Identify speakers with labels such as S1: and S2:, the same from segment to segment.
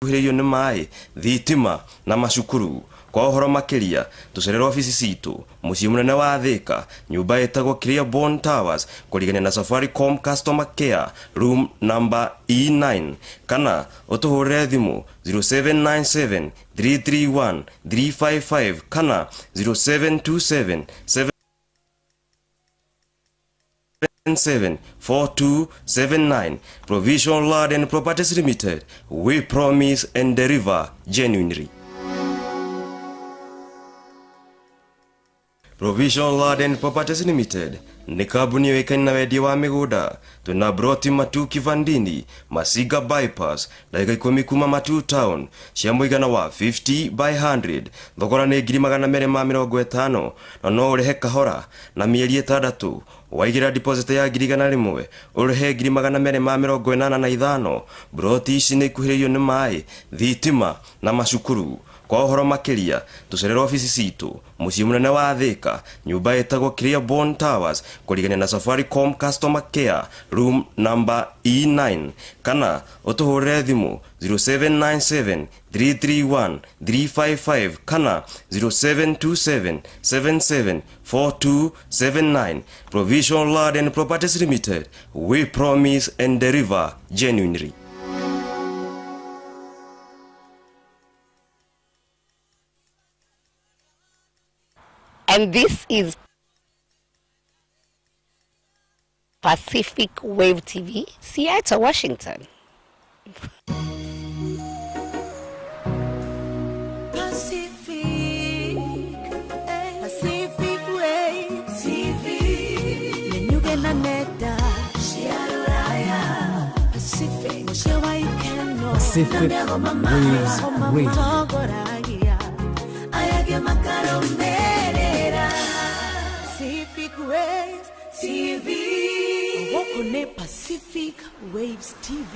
S1: Ikuhĩrĩirio nĩ maĩ, thitima na macukuru. Kwa ũhoro makĩria, tũcerere obici citũ mũciĩ mũnene wa Thĩka, nyũmba ĩtagwo Clearborn Towers, kũrigania na Safaricom Customer Care, room number E9, kana ũtũhũrĩre thimũ 0797 331 355 kana 0727 774279. Provision Land and Properties Limited. We promise and deliver genuinely. Provision Land and Properties Limited nĩ kambuni yũĩkaine na wendia wa mĩgũnda. Twĩna broti Matu Kivandini, Masiga Bypass, ndagĩka 10 kuma Matu Town, cia mũigana wa 50 by 100. Thogora nĩ 250,000, na no ũrĩhe kahora na mĩeri 6. Waigĩra deposit ya 100,000, ũrĩhe 285,000. Broti ici nĩ ikuhĩrĩirio nĩ maĩ, thitima na macukuru. Kwa ũhoro makĩria, tũcerere obici citũ mũciĩ mũnene wa Thĩka, nyũmba ĩtagwo Clearborn Towers, kũrigania na Safaricom Customer Care, room number E9, kana ũtũhũrĩre thimũ 0797 331 355 kana 0727 774279. Provision Land and Properties Limited. We promise and deliver genuinely.
S2: And this is Pacific Wave TV, Seattle, Washington.
S3: Pacific, Pacific Wave TV. Menyuge na nenda cia rũraya. Pacific, mũciĩ wa ikeno.
S4: Pacific Waves Radio.
S3: Matongoragia aya makarũmĩrĩra. Pacific Waves TV. Gũkũ nĩ Pacific Waves TV.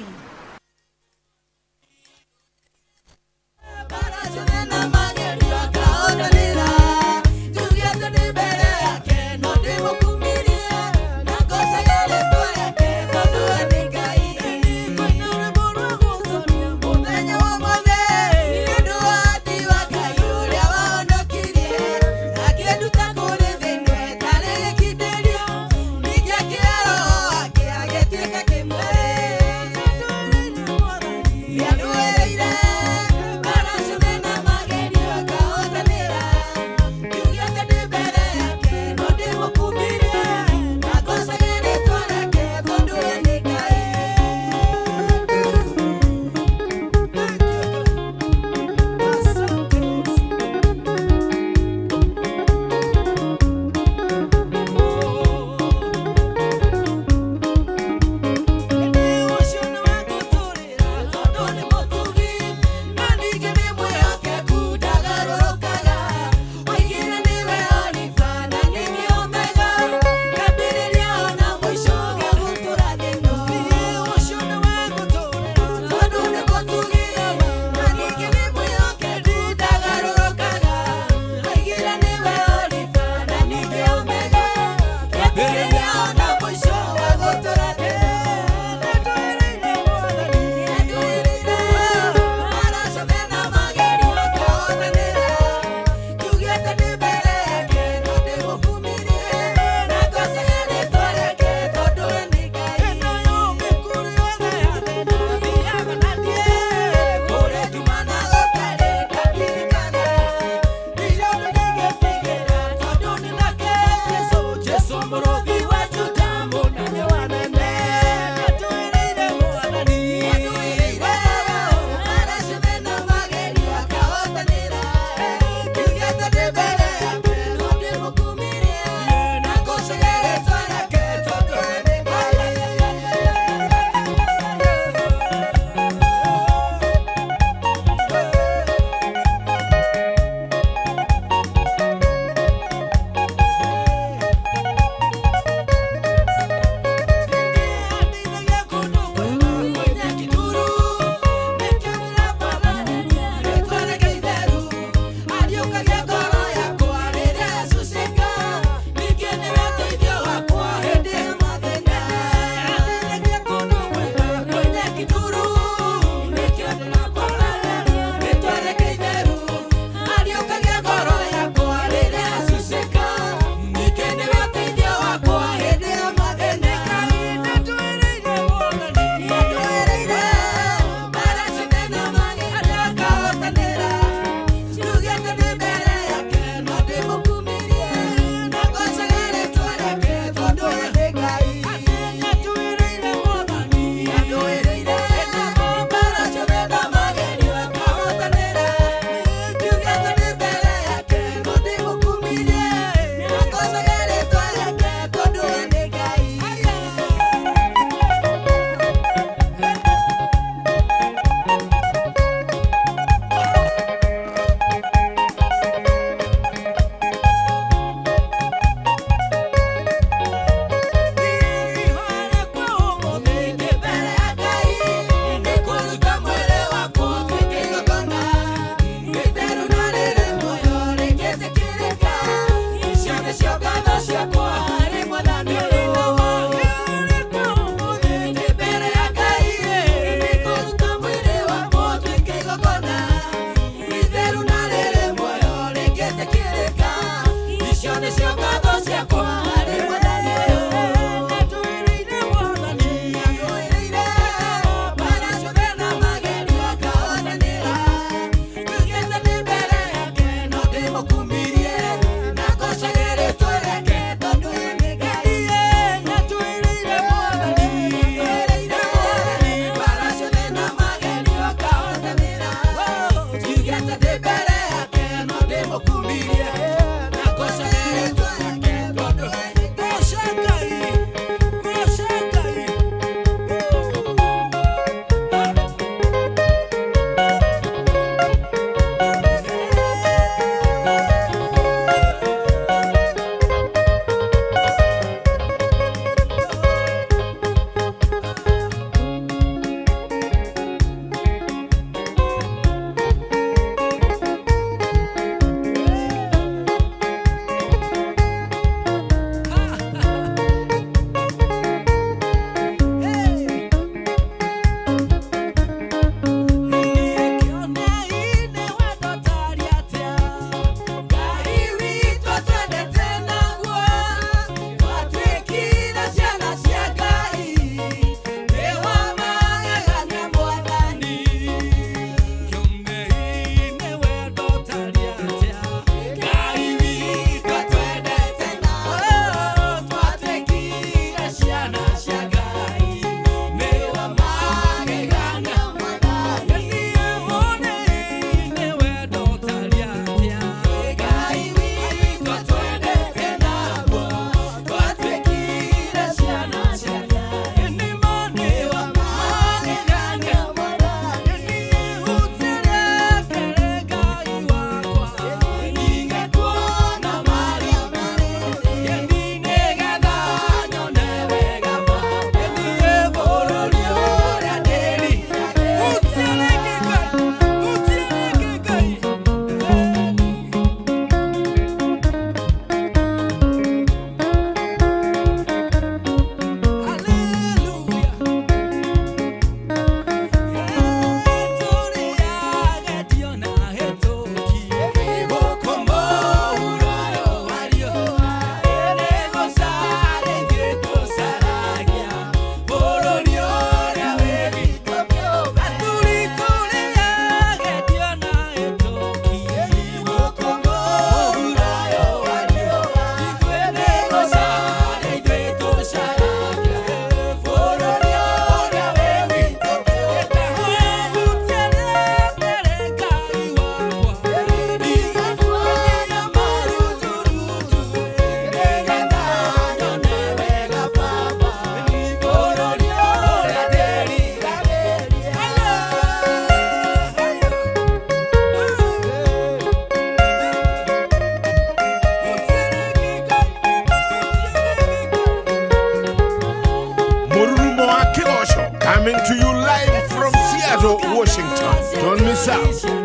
S4: Peace out.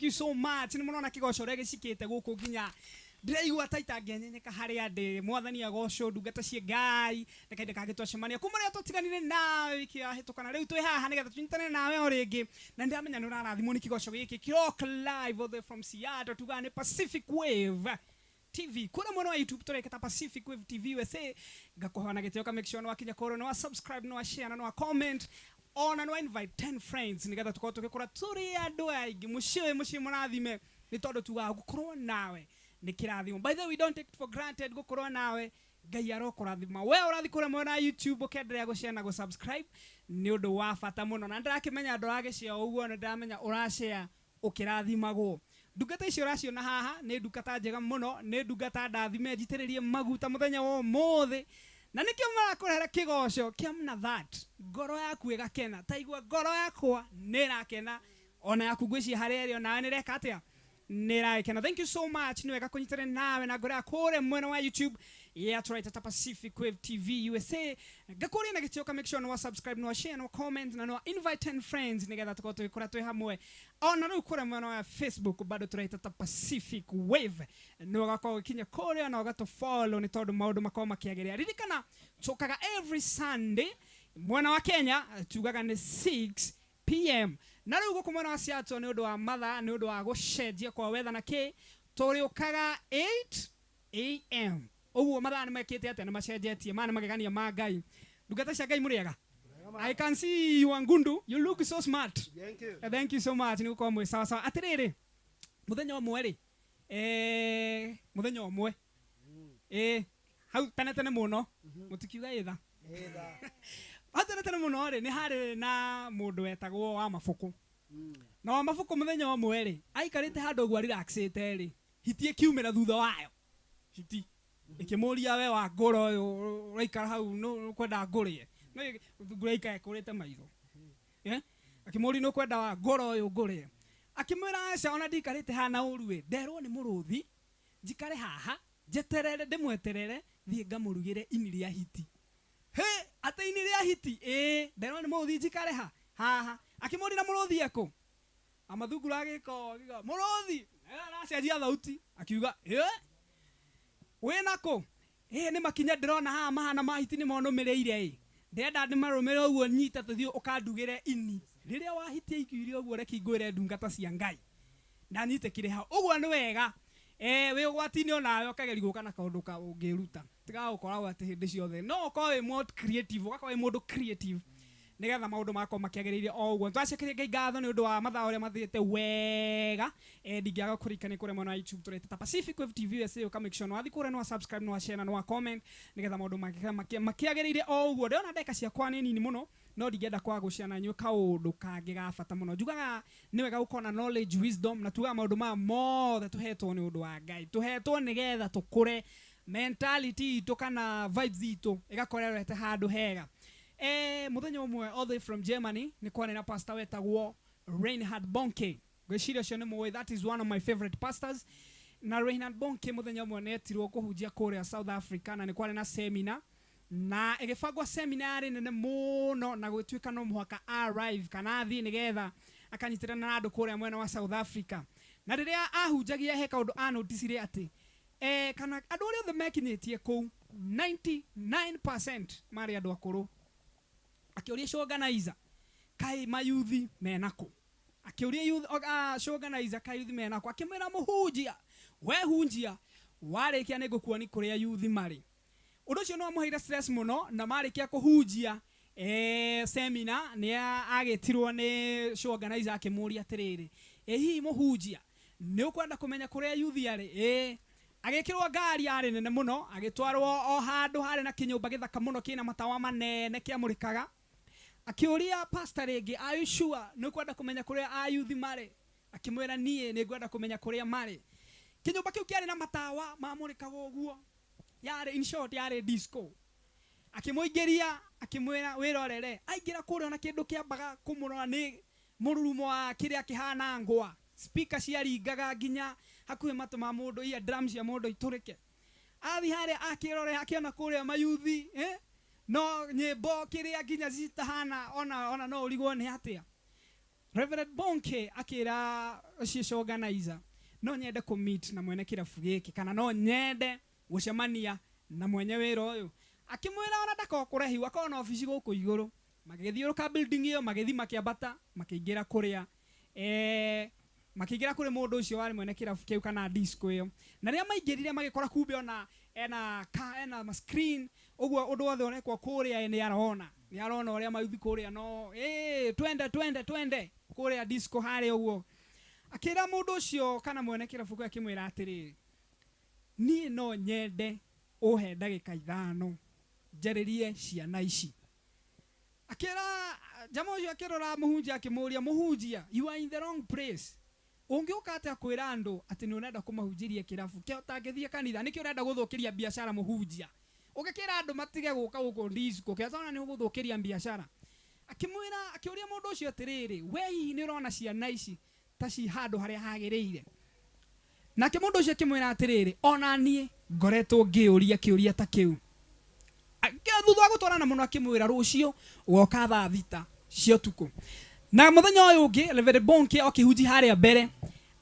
S5: you so much. Nĩ mũrona kĩgoco ũrĩa gĩcikĩte gũkũ nginya ndĩraigua ta itangĩenyenyeka harĩa ndĩ. Mwathani agocwo, ndungata cia Ngai, reke ndakage twacemania kuma rĩrĩa twatiganire nawe wiki yahĩtũka, na rĩu twĩ haha nĩgetha tũnyitane nawe o rĩngĩ, na nĩndĩramenya nĩ ũrarathimwo nĩ kĩgoco gĩkĩ kĩrock live all the way from Seattle, tugaga nĩ Pacific Wave TV kũrĩa mwena wa YouTube tũreketa Pacific Wave TV USA. Ngakũhoya na gĩtĩo ka make sure nĩ wakinya kũrĩa, nĩ wa subscribe, nĩ wa share na nĩ wa comment, ona nĩ wa invite 10 friends nĩgetha tũkorwo tũgĩkũra tũrĩ andũ aingĩ. Mũciĩ mũciĩ mũrathime nĩ tondũ tugaga gũkorwo nawe nĩ kĩrathimo. By the way, we don't take it for granted gũkorwo nawe. Ngai arokũrathima we ũrathiĩ kũrĩa mwena wa YouTube ũkenderea gũshare na gũsubscribe, nĩ ũndũ wa bata mũno, na ndĩrakĩmenya ndũragĩshare ũguo, nĩ ndĩramenya ũrashare ũkĩrathimagwo. Ndungata icio ũraciona haha nĩ ndungata njega mũno, nĩ ndungata ndathime njitĩrĩrie maguta mũthenya wa ũmũthĩ, na nĩkĩo marakũrehera kĩgoco kĩa mna that ngoro yaku ĩgakena. Taigua ngoro yakwa nĩ ĩrakena, ona yaku ngwĩciria harĩa ĩrĩ onawe nĩ ĩreka atĩa, nĩ ĩragĩkena. Thank you so much, nĩ wega kũnyitana nawe na ngoro ya kũrĩa mwena wa YouTube ya tũraita Pacific Wave TV USA. Ngakũria na gĩtĩo ka make sure nĩ wa subscribe, nĩ wa share, nĩ wa comment na nĩ wa invite 10 friends nĩgetha tũkorwo tũgĩkũra twĩ hamwe. Ona rĩu kũrĩa mwena wa Facebook bado tũraita Pacific Wave, nĩ ũgakorwo ũgĩkinya kũrĩa na ũgatũ follow nĩ tondũ maũndũ makorwo makĩagĩrĩra. Ririkana tũkaga every Sunday mwena wa Kenya tugaga nĩ 6 PM, na rĩu gũkũ mwena wa Seattle nĩ ũndũ wa mathaa, nĩ ũndũ wa gũcenjia kwa weather na kĩ, tũrĩũkaga 8 AM. Ũguo mathaa nĩ mekĩte atĩa, nĩ macenjetie, maya nĩ magegania ma Ngai. Ndungata cia Ngai mũrĩega? I can see you Ngundu, you look so smart.
S6: Thank you.
S5: Thank you so much, nĩ gũkorwo mwĩ sawa sawa. Atĩrĩrĩ, mũthenya ũmwe rĩ, mũthenya ũmwe hau tene tene mũno, mũtikiuga ĩtha hau tene tene mũno rĩ, nĩ harĩ na mũndũ wetagwo wa Mabuku. Na wa Mabuku mũthenya ũmwe rĩ, aikarĩte handũ ũguo relaxĩte rĩ, hiti ĩkiumĩra thutha wayo, hiti ĩkĩmũria, we wa ngũra ũyũ ũraikara hau nũ ũkwenda ngũrĩe? No ngũra ikara ĩkũrĩte maitho, akĩmũria, nĩ ũkwenda wa ngũra ũyũ ngũrĩe? Akĩmwĩra, aca, ona ndikarĩte haha na ũru ĩ, nderwo nĩ mũrũthi njikare haha njeterere, ndĩmweterere thiĩ ngamũrugĩre ini rĩa hiti. He, atĩ ini rĩa hiti? Ĩĩ, nderwo nĩ mũrũthi njikare ha haha. Akĩmũria, na mũrũthi ekũ? Amathungura agĩka agĩka mũrũthi, aracenjia thauti akiuga, ĩ wĩna kũ? Ĩ nĩ makinya ndĩrona haha mahana ma hiti nĩ monũmĩrĩire, ĩ ndĩrenda ndĩmarũmĩrĩre ũguo, nyita tũthiĩ ũkandugĩre ini rĩrĩa wa hiti aiguire ũguo. Reke ngwĩre ndungata cia Ngai, ndanyitĩkire hau ũguo nĩ wega wĩ ũgwati-inĩ onawe ũkageria gũka na kaũndũ ka ũngĩruta, tigaga gũkoragwo atĩ hĩndĩ ciothe no ũkorwo wĩ more creative, ũgakorwo wĩ mũndũ creative nĩgetha maũndũ makorwo makĩagĩrĩire o ũguo. Twacokeria Ngai ngatho nĩ ũndũ wa mathaa ũrĩa mathiĩte wega. Ndingĩaga kũririkania kũrĩa mwena wa YouTube tũreta Pacific Wave TV USA, ũka make sure nĩ wathiĩ kũrĩa, nĩ wa subscribe, nĩ wa share na nĩ wa comment nĩgetha maũndũ makĩagĩrĩire o ũguo. Ndĩrona ndagĩka ciakwa nĩ nini mũno, no ndingĩenda kwaga gũshare na inyuĩ kaũndũ kangĩ ga bata mũno. Njugaga nĩ wega gũkorwo na knowledge, wisdom, na tugaga maũndũ maya mothe tũhetwo nĩ ũndũ wa Ngai, tũhetwo nĩgetha tũkũre mentality itũ kana vibes itũ ĩgakorwo ĩrorete handũ hega. Mũthenya ũmwe all the way from Germany nĩ kwarĩ na pastor wetagwo Reinhard Bonnke. Ngwĩciria ũcio nĩ mũĩ, that is one of my favorite pastors. Na Reinhard Bonnke mũthenya ũmwe nĩ etirwo kũhunjia kũrĩa South Africa, na nĩ kwarĩ na seminar, na ĩgĩbangwo seminar yarĩ nene mũno, na gũgĩtuĩka no mũhaka arrive kana athiĩ nĩgetha akanyitĩrĩra na andũ kũrĩa mwena wa South Africa. Na rĩrĩa ahunjagia he kaũndũ anoticire atĩ kana andũ arĩa othe mekinyĩtie kũu 99% marĩ andũ akũrũ. Akĩũria show organizer, kaĩ mayuthi menakũ? Akĩũria youth show organizer, kaĩ yuthi menakũ? Akĩmwĩra, mũhunjia, we hunjia, warĩkia nĩ ngũkuoni kũrĩa yuthi marĩ. Ũndũ ũcio nĩ wamũheire stress mũno, na marĩkia kũhunjia seminar nĩ agĩtirwo nĩ show organizer akĩmũria atĩrĩrĩ, ĩ hihi mũhunjia nĩ ũkwenda kũmenya kũrĩa yuthi arĩ? Ĩ. Agĩkĩrwo ngari yarĩ nene mũno, agĩtwarwo o handũ harĩ na kĩnyũmba gĩthaka mũno kĩna matawa manene kĩamũrĩkaga. Akĩũria pastor rĩngĩ, are you sure nĩ ũkwenda kũmenya kũrĩa ayuthi marĩ? Akĩmwĩra, niĩ nĩ ngwenda kũmenya kũrĩa marĩ. Kĩnyũmba kĩu kĩarĩ na matawa mamũrĩkaga ũguo, yarĩ in short yarĩ disco. Akĩmũingĩria akĩmwĩra, wĩrorere. Aingĩra kũrĩa ona kĩndũ kĩambaga kũmũrora nĩ mũrurumo wa kĩrĩa kĩhana ngwa, speaker ciaringaga nginya hakuhĩ matũ ma mũndũ, ear drum cia mũndũ itũrĩke. Athiĩ harĩa akĩrore akĩona kũrĩa mayuthi no nyĩmbo kĩrĩa nginya citahana ona no ũrigwo nĩ atĩa. Reverend Bonke akira ũcio organizer no nyende kũ meet na mwene kĩrabu gĩkĩ kana no nyende gũcemania na mwenye wĩra ũyũ. Akĩmwĩra ona ndakorwo kũrehiwa akorwo na obici gũkũ igũrũ. Magĩthiũrũka building ĩyo magĩthiĩ makĩambata makĩingĩra kũrĩa makĩingĩra kũrĩ mũndũ ũcio warĩ mwene kĩrabu kĩu kana disco ĩyo. Na rĩrĩa maingĩrire magĩkora kumbe ona ena ma screen ũguo ũndũ wothe ũrekwo kũrĩa nĩ arona. Nĩ arona ũrĩa mauthi kũrĩa no twende twende twende kũrĩa disco harĩa ũguo. Akĩra mũndũ ũcio kana mwene kĩrabu kĩu akĩmwĩra atĩrĩrĩ, niĩ no nyende ũhe ndagĩka 5 njarĩrie ciana ici. Akĩra jamaa ũcio akĩrora mũhunjia akĩmũũria, mũhunjia, you are in the wrong place. Ũngĩũka atĩa kwĩra andũ atĩ nĩ ũrenda kũmahunjĩria kĩrabu kĩo ũtangĩthiĩ kanitha? Nĩkĩ ũrenda gũthũkĩria biacara mũhunjia? Ũngĩkĩra andũ matige gũka gũkũ disco kĩo tona nĩ ũgũthũkĩria biacara. Akĩmwĩra, akĩũria mũndũ ũcio atĩrĩrĩ, we hihi nĩ ũrona ciana ici ta ci handũ harĩa hagĩrĩire? Nake mũndũ ũcio akĩmwĩra atĩrĩrĩ, ona niĩ ngoretwo ngĩũria kĩũria ta kĩu. Thutha wa gũtwarana mũno akĩmwĩra rũciũ ũgoka thaa 6 cia ũtukũ. Na mũthenya ũyũ ũngĩ Reverend Bonke okĩhunjia harĩa mbere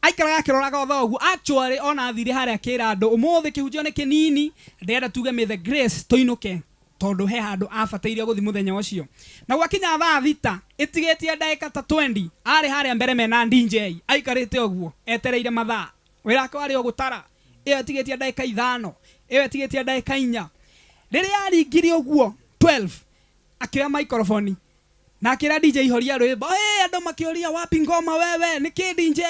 S5: aikaraga akĩroraga othe ũguo. Actually ona athire harĩa akĩra andũ ũmũthĩ kĩhunjio nĩ kĩnini, ndĩrenda tuge may the grace tũinũke tondũ he handũ abataire gũthiĩ mũthenya ũcio. Na gwakinya thaa 6 ĩtigĩtie ndagĩka ta 20 arĩ harĩa mbere mena DJ aikarĩte ũguo etereire mathaa. Wĩra wake warĩ o gũtara, ĩyo ĩtigĩtie ndagĩka 5, ĩyo ĩtigĩtie ndagĩka 4. Rĩrĩa aringire ũguo 12 akĩoya microphone na akĩra DJ horia rwĩmbo. Andũ makĩũria wapi ngoma wewe, nĩkĩ DJ?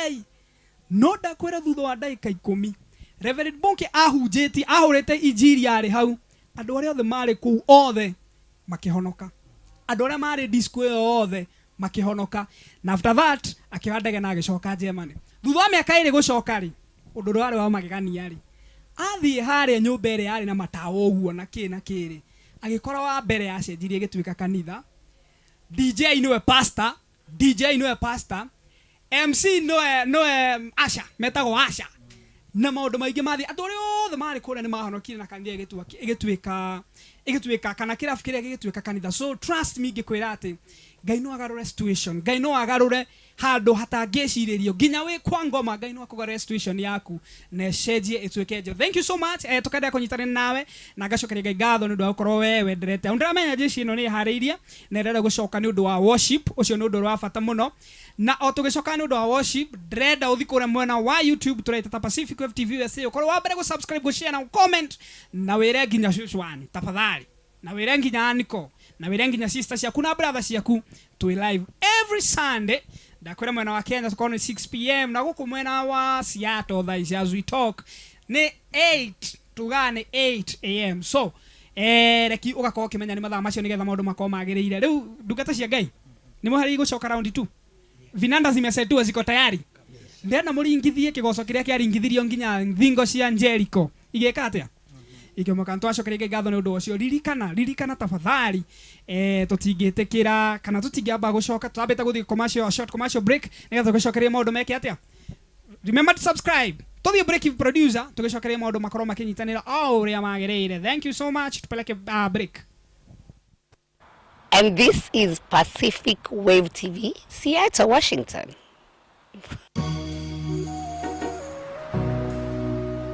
S5: No ndakwĩra thutha wa ndagĩka 10 Reverend Bonke ahunjĩtie ahũrĩte injiri yarĩ hau. Andũ arĩa othe marĩ kũu othe makĩhonoka. Andũ arĩa marĩ disco ĩyo othe makĩhonoka. Na after that akĩoya ndege na agĩcoka Germany. Thutha wa mĩaka 2 gũcoka rĩ, ũndũ ũrĩa warĩ wa magegania rĩ, athiĩ harĩa nyũmba ĩrĩa yarĩ na matawa ũguo na kĩ na kĩ rĩ, agĩkora wa mbere yacenjirie ĩgĩtuĩka kanitha. DJ nĩwe pastor, DJ nĩwe pastor, MC nĩwe Asha, metagwo Asha. Na maũndũ maingĩ mathiĩ, andũ arĩa othe marĩ kũrĩa nĩ mahonokire na kanitha ĩgĩtuĩka kana kĩrabu kĩrĩa gĩgĩtuĩka kanitha. So trust me ngĩkwĩra atĩ Ngai no agarũre situation, Ngai no agarũre handũ hatangĩcirĩrio nginya wĩ kwa ngoma. Ngai no akũgarũre situation yaku na ĩcenjie ĩtuĩke njerũ. Thank you so much. Tũkendea kũnyitanĩra nawe na ngacokeria Ngai ngatho nĩ ũndũ wa gũkorwo we wenderete. Ndĩramenya jeshi ĩno nĩ ĩharĩirie na ĩrenda gũcoka nĩ ũndũ wa worship, ũcio nĩ ũndũ wa bata mũno. Na o tũgĩcoka nĩ ũndũ wa worship, ndĩrenda ũthiĩ kũrĩa mwena wa YouTube tũreta ta Pacific Wave TV USA, ũkorwo wa mbere gũ subscribe, gũ share na gũ comment, na wĩre nginya cũcũ wanyu tafadhali, na wĩre nginya aniko, na wĩre nginya sister ciaku na brother ciaku. Twĩ live every Sunday. Ndakwĩra mwena wa Kenya tukorwo nĩ 6 pm na gũkũ mwena wa Seattle thaa ici as we talk nĩ 8, tugaga nĩ 8 am. So reki ũgakorwo ũkĩmenya nĩ mathaa macio nĩgetha maũndũ makorwo magĩrĩire. Rĩu ndungata cia Ngai nĩ mũharĩirie gũcoka round 2? Vinanda zimesetiwa ziko tayari. Ndĩrenda mũringithie kĩgoco kĩrĩa kĩaringithirio nginya thingo cia Jericho igĩka atĩa? Ikĩmoka. Twacokeria Ngai ngatho nĩ ũndũ ũcio. Ririkana, ririkana tafadhali, tũtingĩtĩkĩra kana tũtingĩamba gũcoka, twambĩte gũthiĩ commercial, short commercial break nĩgetha tũgĩcokerie maũndũ meke atĩa. Remember to subscribe. Tũthiĩ break producer, tũgĩcokerie maũndũ makorwo makĩnyitanĩra o ũrĩa magĩrĩire. Thank you so much. Tupeleke break.
S2: And this is Pacific Wave TV, Seattle, Washington.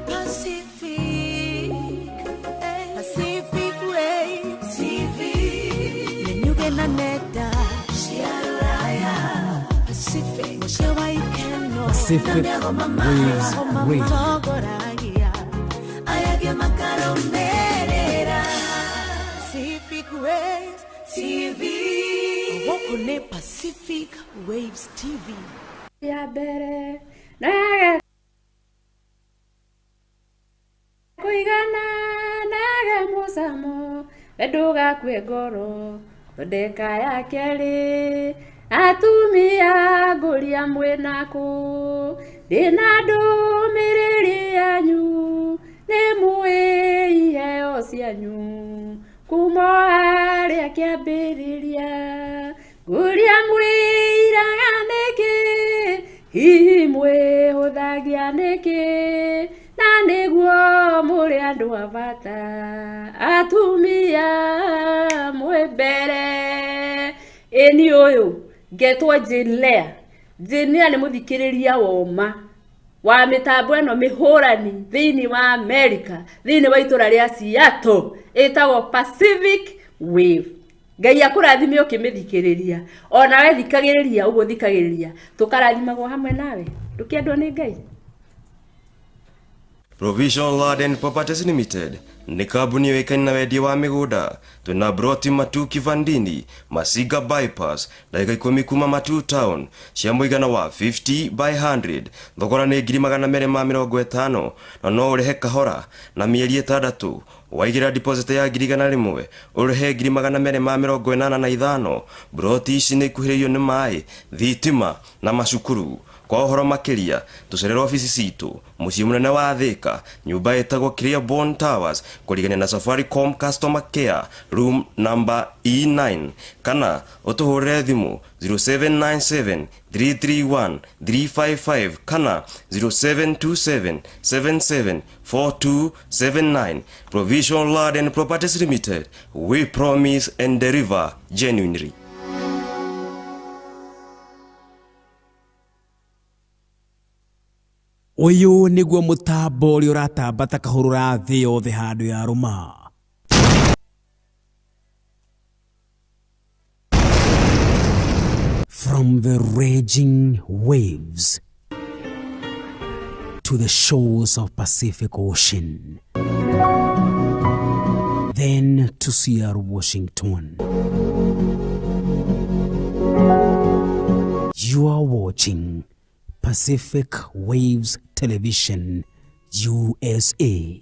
S3: Pacific, Pacific Wave TV. Nenyuge na neta, Shiaraya. Pacific,
S4: Pacific Waves Radio.
S3: Pacific Waves TV. Wokune Pacific Waves TV.
S6: Ya mbere nage kuigana nage musamo ndugakue ngoro thondeka ya kerĩ atumia ngũria mwĩnaku ndĩna ndũmĩrĩri yanyu nĩ mũĩ iheo cianyu kuma harĩa kĩambĩrĩria ngũria mwĩiraga nĩkĩ hihi mwĩhũthagia nĩkĩ na nĩguo mũrĩ andũ a bata atumia mwĩ mbere ĩni ũyũ Ngetwo Jane Lea. Jane Lea nĩ mũthikĩrĩria woma wa mĩtambo ĩno mĩhũrani thĩinĩ wa America, thĩinĩ wa itũra rĩa Seattle, ĩtagwo Pacific Wave. Ngai akũrathime ũkĩmĩthikĩrĩria, onawe thikagĩrĩria ũguo thikagĩrĩria, tũkarathimagwo hamwe nawe. Ndũkĩendwo nĩ Ngai.
S1: Provision Land and Properties Limited nĩ kambuni yũĩkaine na wendia wa mĩgũnda. Twĩna broti Matu Kivandini, Masiga Bypass, ndagĩka 10 kuma Matu Town, cia mũigana wa 50 by 100. Thogora nĩ 250,000, na no ũrĩhe kahora na mĩeri 6. Waigĩra deposit ya 100,000, ũrĩhe 285,000. Broti ici nĩ ikuhĩrĩirio nĩ maĩ, thitima na macukuru. Kwa ũhoro makĩria tũcerere obici citũ mũciĩ mũnene wa Thika, nyũmba ĩtagwo Clearborn Towers, kũrigania na Safaricom Customer Care, room number E9, kana ũtũhũrĩre thimũ 0797 331 355 kana 0727 77 4279. Provision Land and Properties Limited, we promise and deliver genuinely.
S4: Ũyũ nĩguo mũtambo ũrĩa ũratamba ta kahũrũra thĩ yothe handũ ya rũma. From the raging waves to the shores of Pacific Ocean, then to Seattle, Washington. You are watching Pacific Waves Television, USA,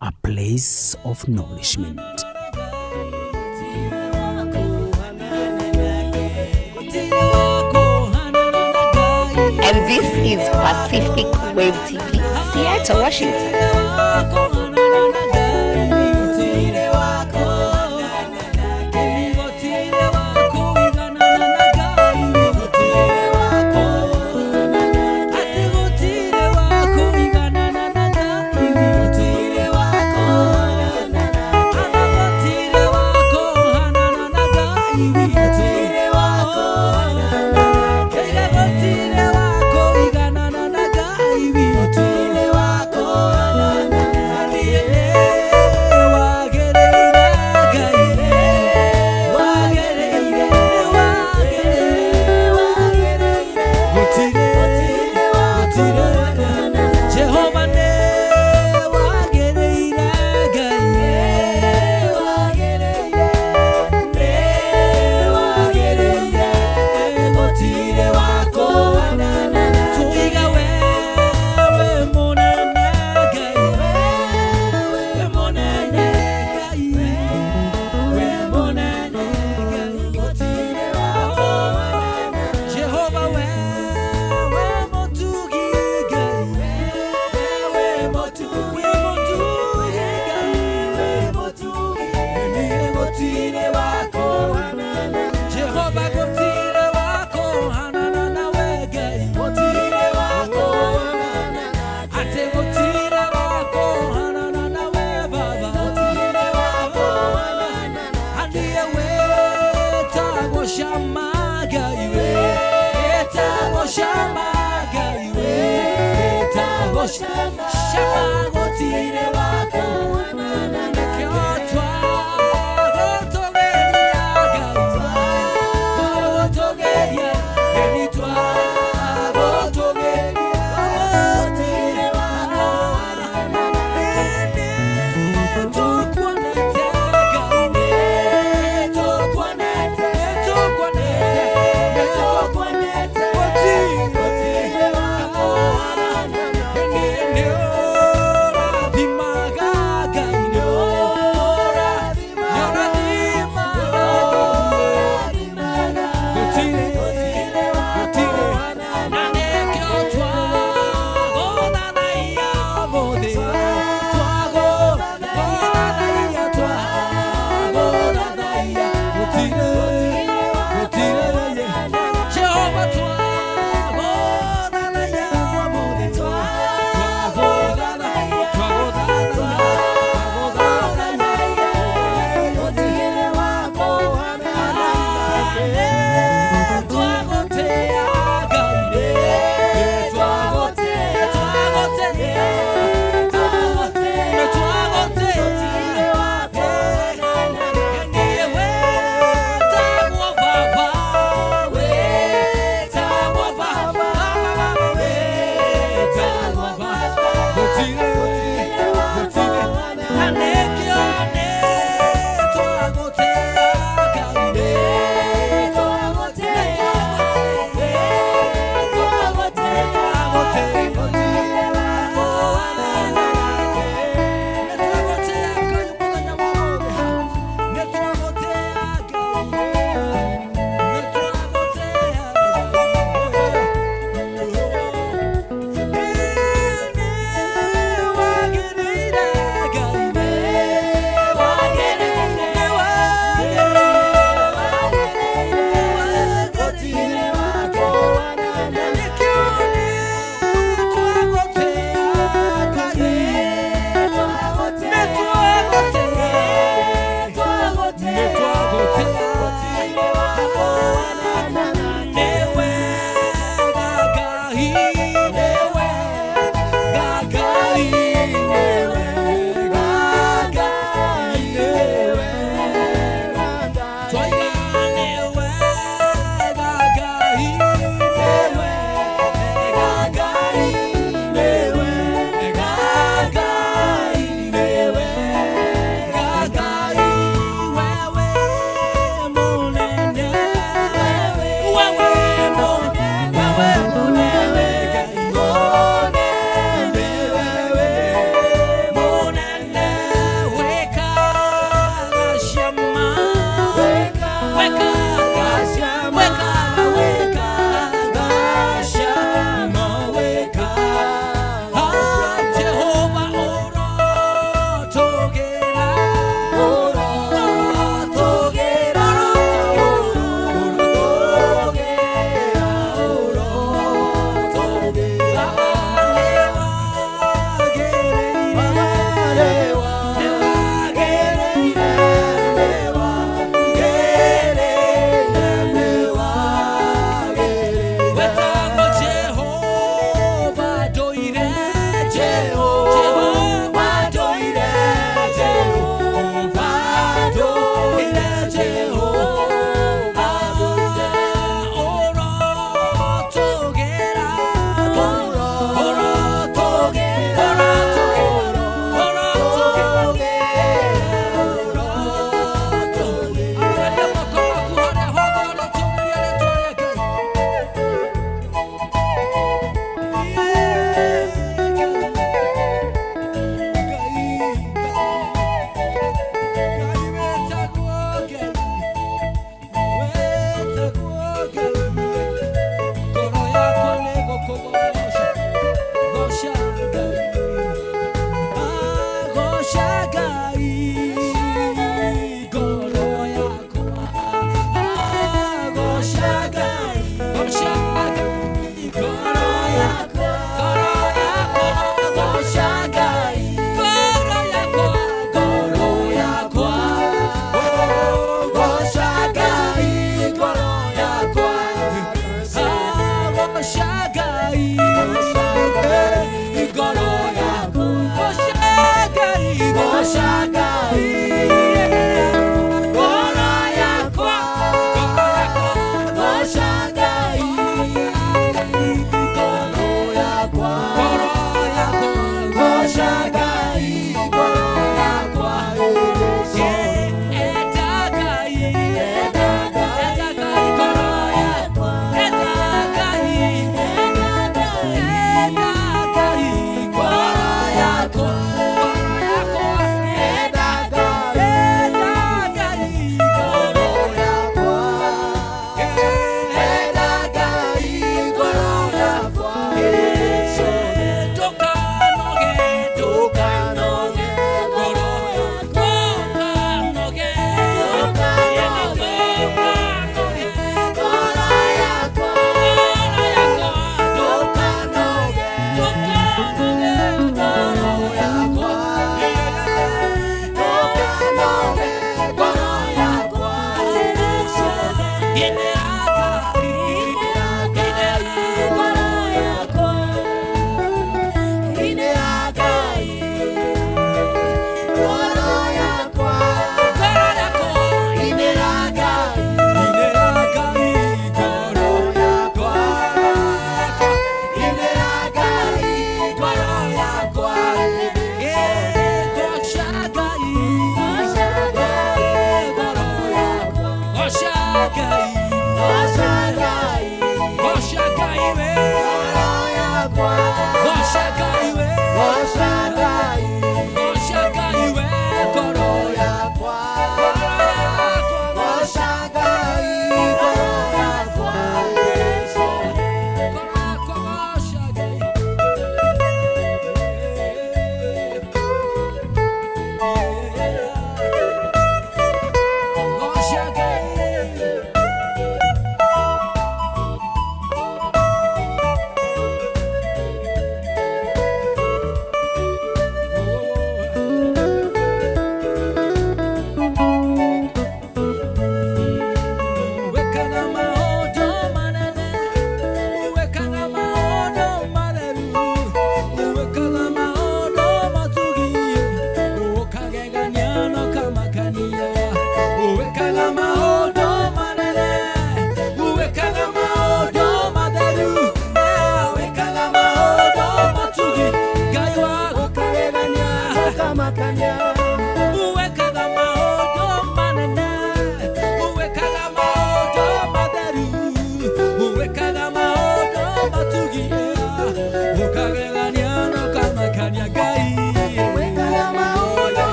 S4: a place of nourishment.
S2: And this is Pacific Wave TV, Seattle, Washington.
S4: Dimaga.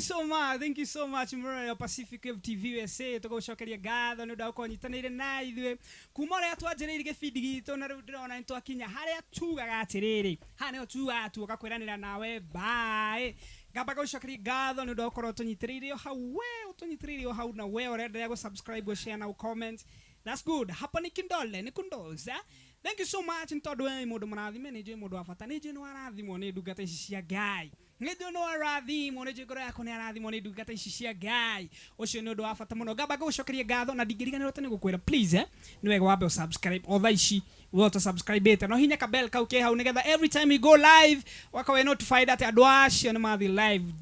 S5: you so much, thank you so much Murray Pacific Wave TV USA. Tũgũcokeria ngatho nĩ ũndũ wa gũkorwo nyitanĩire na ithuĩ kuma ũrĩa twanjĩrĩirie gĩbindi gitũ, na rĩu ndĩrona nĩ twakinya harĩa tugaga atĩrĩrĩ, haha nĩho tugaga tuoka kwĩranĩra nawe bye. Ngamba gũcokeria ngatho nĩ ũndũ wa gũkorwo tũnyitĩrĩire o hau, we ũtũnyitĩrĩire o hau, na we ũrenderea gũ-subscribe, share na comment. That's good. Hapa ni Kindole, ni kundoza. Thank you so much nĩ tondũ we nĩ mũndũ mũrathime, nĩ njũĩ mũndũ wa bata, nĩ njũĩ nĩ warathimwo nĩ ndungata ici cia Ngai. Nĩ njũĩ nĩ warathimwo, nĩ njũĩ ngoro yaku nĩ arathimwo nĩ ndungata ici cia Ngai. Ũcio nĩ ũndũ wa bata mũno. Ngamba ngũcokeria ngatho na ndingĩriganĩrwo atĩ nĩ gũkwĩra please, nĩ wega wambe ũsubscribe o thaa ici we ũtasubscribĩte, no hinya ka bell kau ke hau nĩgetha every time we go live wakawe notified atĩ andũ acio nĩ mathiĩ live.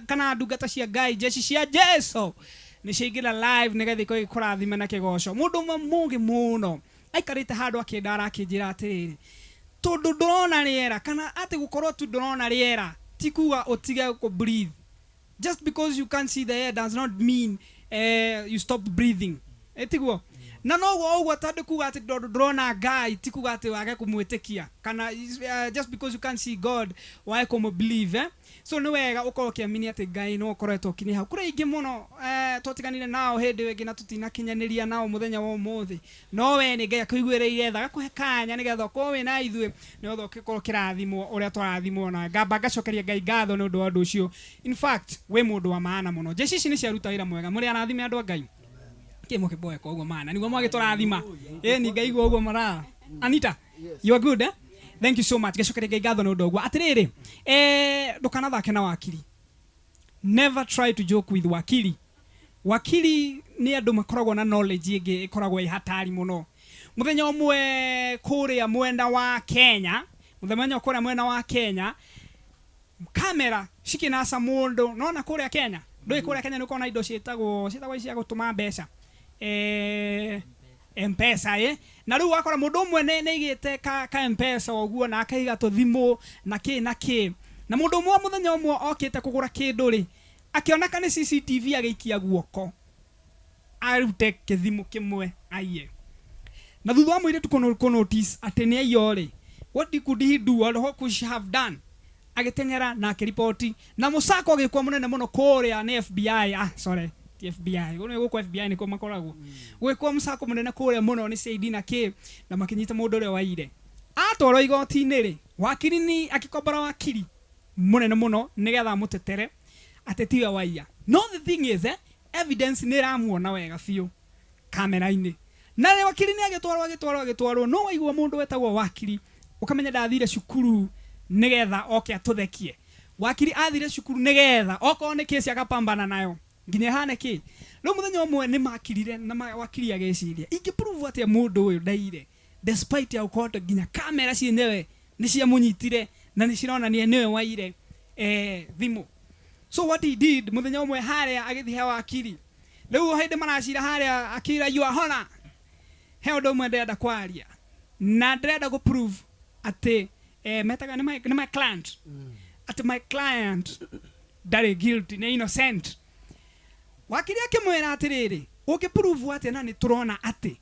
S5: Kana ndungata cia Ngai, jeshi cia Jesu nĩ ciaingĩra live nĩgetha ikorwo igĩkũrathima na kĩgoco. Mũndũ ũmwe mũgĩ mũno aikarĩte handũ akĩenda arakĩnjĩra atĩrĩrĩ, tondũ ndũrona rĩera, kana atĩ gũkorwo tu ndũrona rĩera ti kuga ũtige kũ breathe. Just because you can't see the air does not mean you stop breathing. Tiguo? Na noguo ũguo tondũ kuga atĩ tondũ ndũrona Ngai ti kuga atĩ wage kũmwĩtĩkia, kana just because you can't see God wage kũmũ-believe, eh? So nĩ wega ũkorwo ũkĩamini atĩ Ngai no ũkoretwo ũkinyia hau. Kũrĩ aingĩ mũno twatiganire nao hĩndĩ ĩyo ĩngĩ na tũtinakinyanĩria nao mũthenya wa ũmũthĩ, no we nĩ Ngai akũiguĩrĩire tha, agakũhe kanya nĩgetha ũkorwo wĩ na ithuĩ, nĩgetha ũgĩkorwo ũkĩrathimwo ũrĩa twarathimwo na ngamba ngacokeria Ngai ngatho nĩ ũndũ wa ũndũ ũcio. In fact wĩ mũndũ wa maana mũno. Jeshi ici nĩ ciaruta wĩra mwega, mũrĩ arathime andũ a Ngai. Kĩ mũkĩboeka ũguo maana nĩguo mwagĩtũrathima. Ĩni ngaigua ũguo mara. Anita, you are good, eh? Thank you so much. Ngacokeria Ngai ngatho nĩ ũndũ ũguo. Atĩrĩrĩ, ndũkanathake na wakiri. Never try to joke with wakili. Wakili nĩ andũ makoragwo na knowledge ĩngĩ ĩkoragwo ĩ hatari mũno. Mũthenya ũmwe kũrĩa mwena wa Kenya, mũthenya kũrĩa mwena wa Kenya, kamera cikinasa mũndũ. Nona kũrĩa Kenya, ndũĩ kũrĩa Kenya nĩ ũkoragwo na indo ciĩtagwo cia gũtũma mbeca. M-Pesa, eh? Na rĩu wakora mũndũ ũmwe nĩ aigĩte ka M-Pesa ũguo na akaiga tũthimũ na kĩ na kĩ. Na mũndũ ũmwe mũthenya ũmwe okĩte kũgũra kĩndũ rĩ, akĩoneka nĩ CCTV agĩikia guoko arute kĩthimũ kĩmwe aiye. Na thutha wa mũirĩtu kũ notice atĩ nĩ aiyo rĩ, what could he do or what could she have done? Agĩteng'era na akĩriboti, na mũcako ũgĩkwo mũnene mũno kũrĩa nĩ FBI, sorry, ti FBI, gũkũ gũkũ FBI nĩkuo makoragwo. Gwĩkwo mũcako mũnene kũrĩa mũno nĩ CID na kĩ, na makĩnyita mũndũ ũrĩa waire. Atwarwo igoti-inĩ rĩ, wakiri ni akĩkombora wakiri mũnene mũno nĩgetha amũtetere atĩ tiwe waiya. No the thing is, evidence nĩ ĩramuona wega biũ kamera-inĩ. Na rĩ wakiri nĩ agĩtwarwo, agĩtwarwo, agĩtwarwo, no waigua mũndũ wetagwo wakiri ũkamenya ndathire cukuru nĩgetha oke atũthekie. Wakiri athire cukuru nĩgetha okorwo nĩ kesi akapambana nayo nginya ĩhane kĩ. Rĩu mũthenya ũmwe nĩ makirire na wakiri agĩciria ingĩ-prove atĩa mũndũ ũyũ ndaire, despite ya gũkorwo nginya kamera cienyewe nĩ ciamũnyitire na nĩ cironania nĩwe waire thimũ. So what he did, mũthenya ũmwe harĩa agĩthiĩ he wakiri. Rĩu hĩndĩ maracira harĩa akĩra you are honor, he ũndũ ũmwe ndĩrenda kwaria na ndĩrenda gũ prove atĩ metaga nĩ my client, atĩ my client ndarĩ guilty, nĩ innocent. Wakiri akĩmwĩra atĩrĩrĩ, ũngĩ-prove atĩa na nĩ tũrona atĩ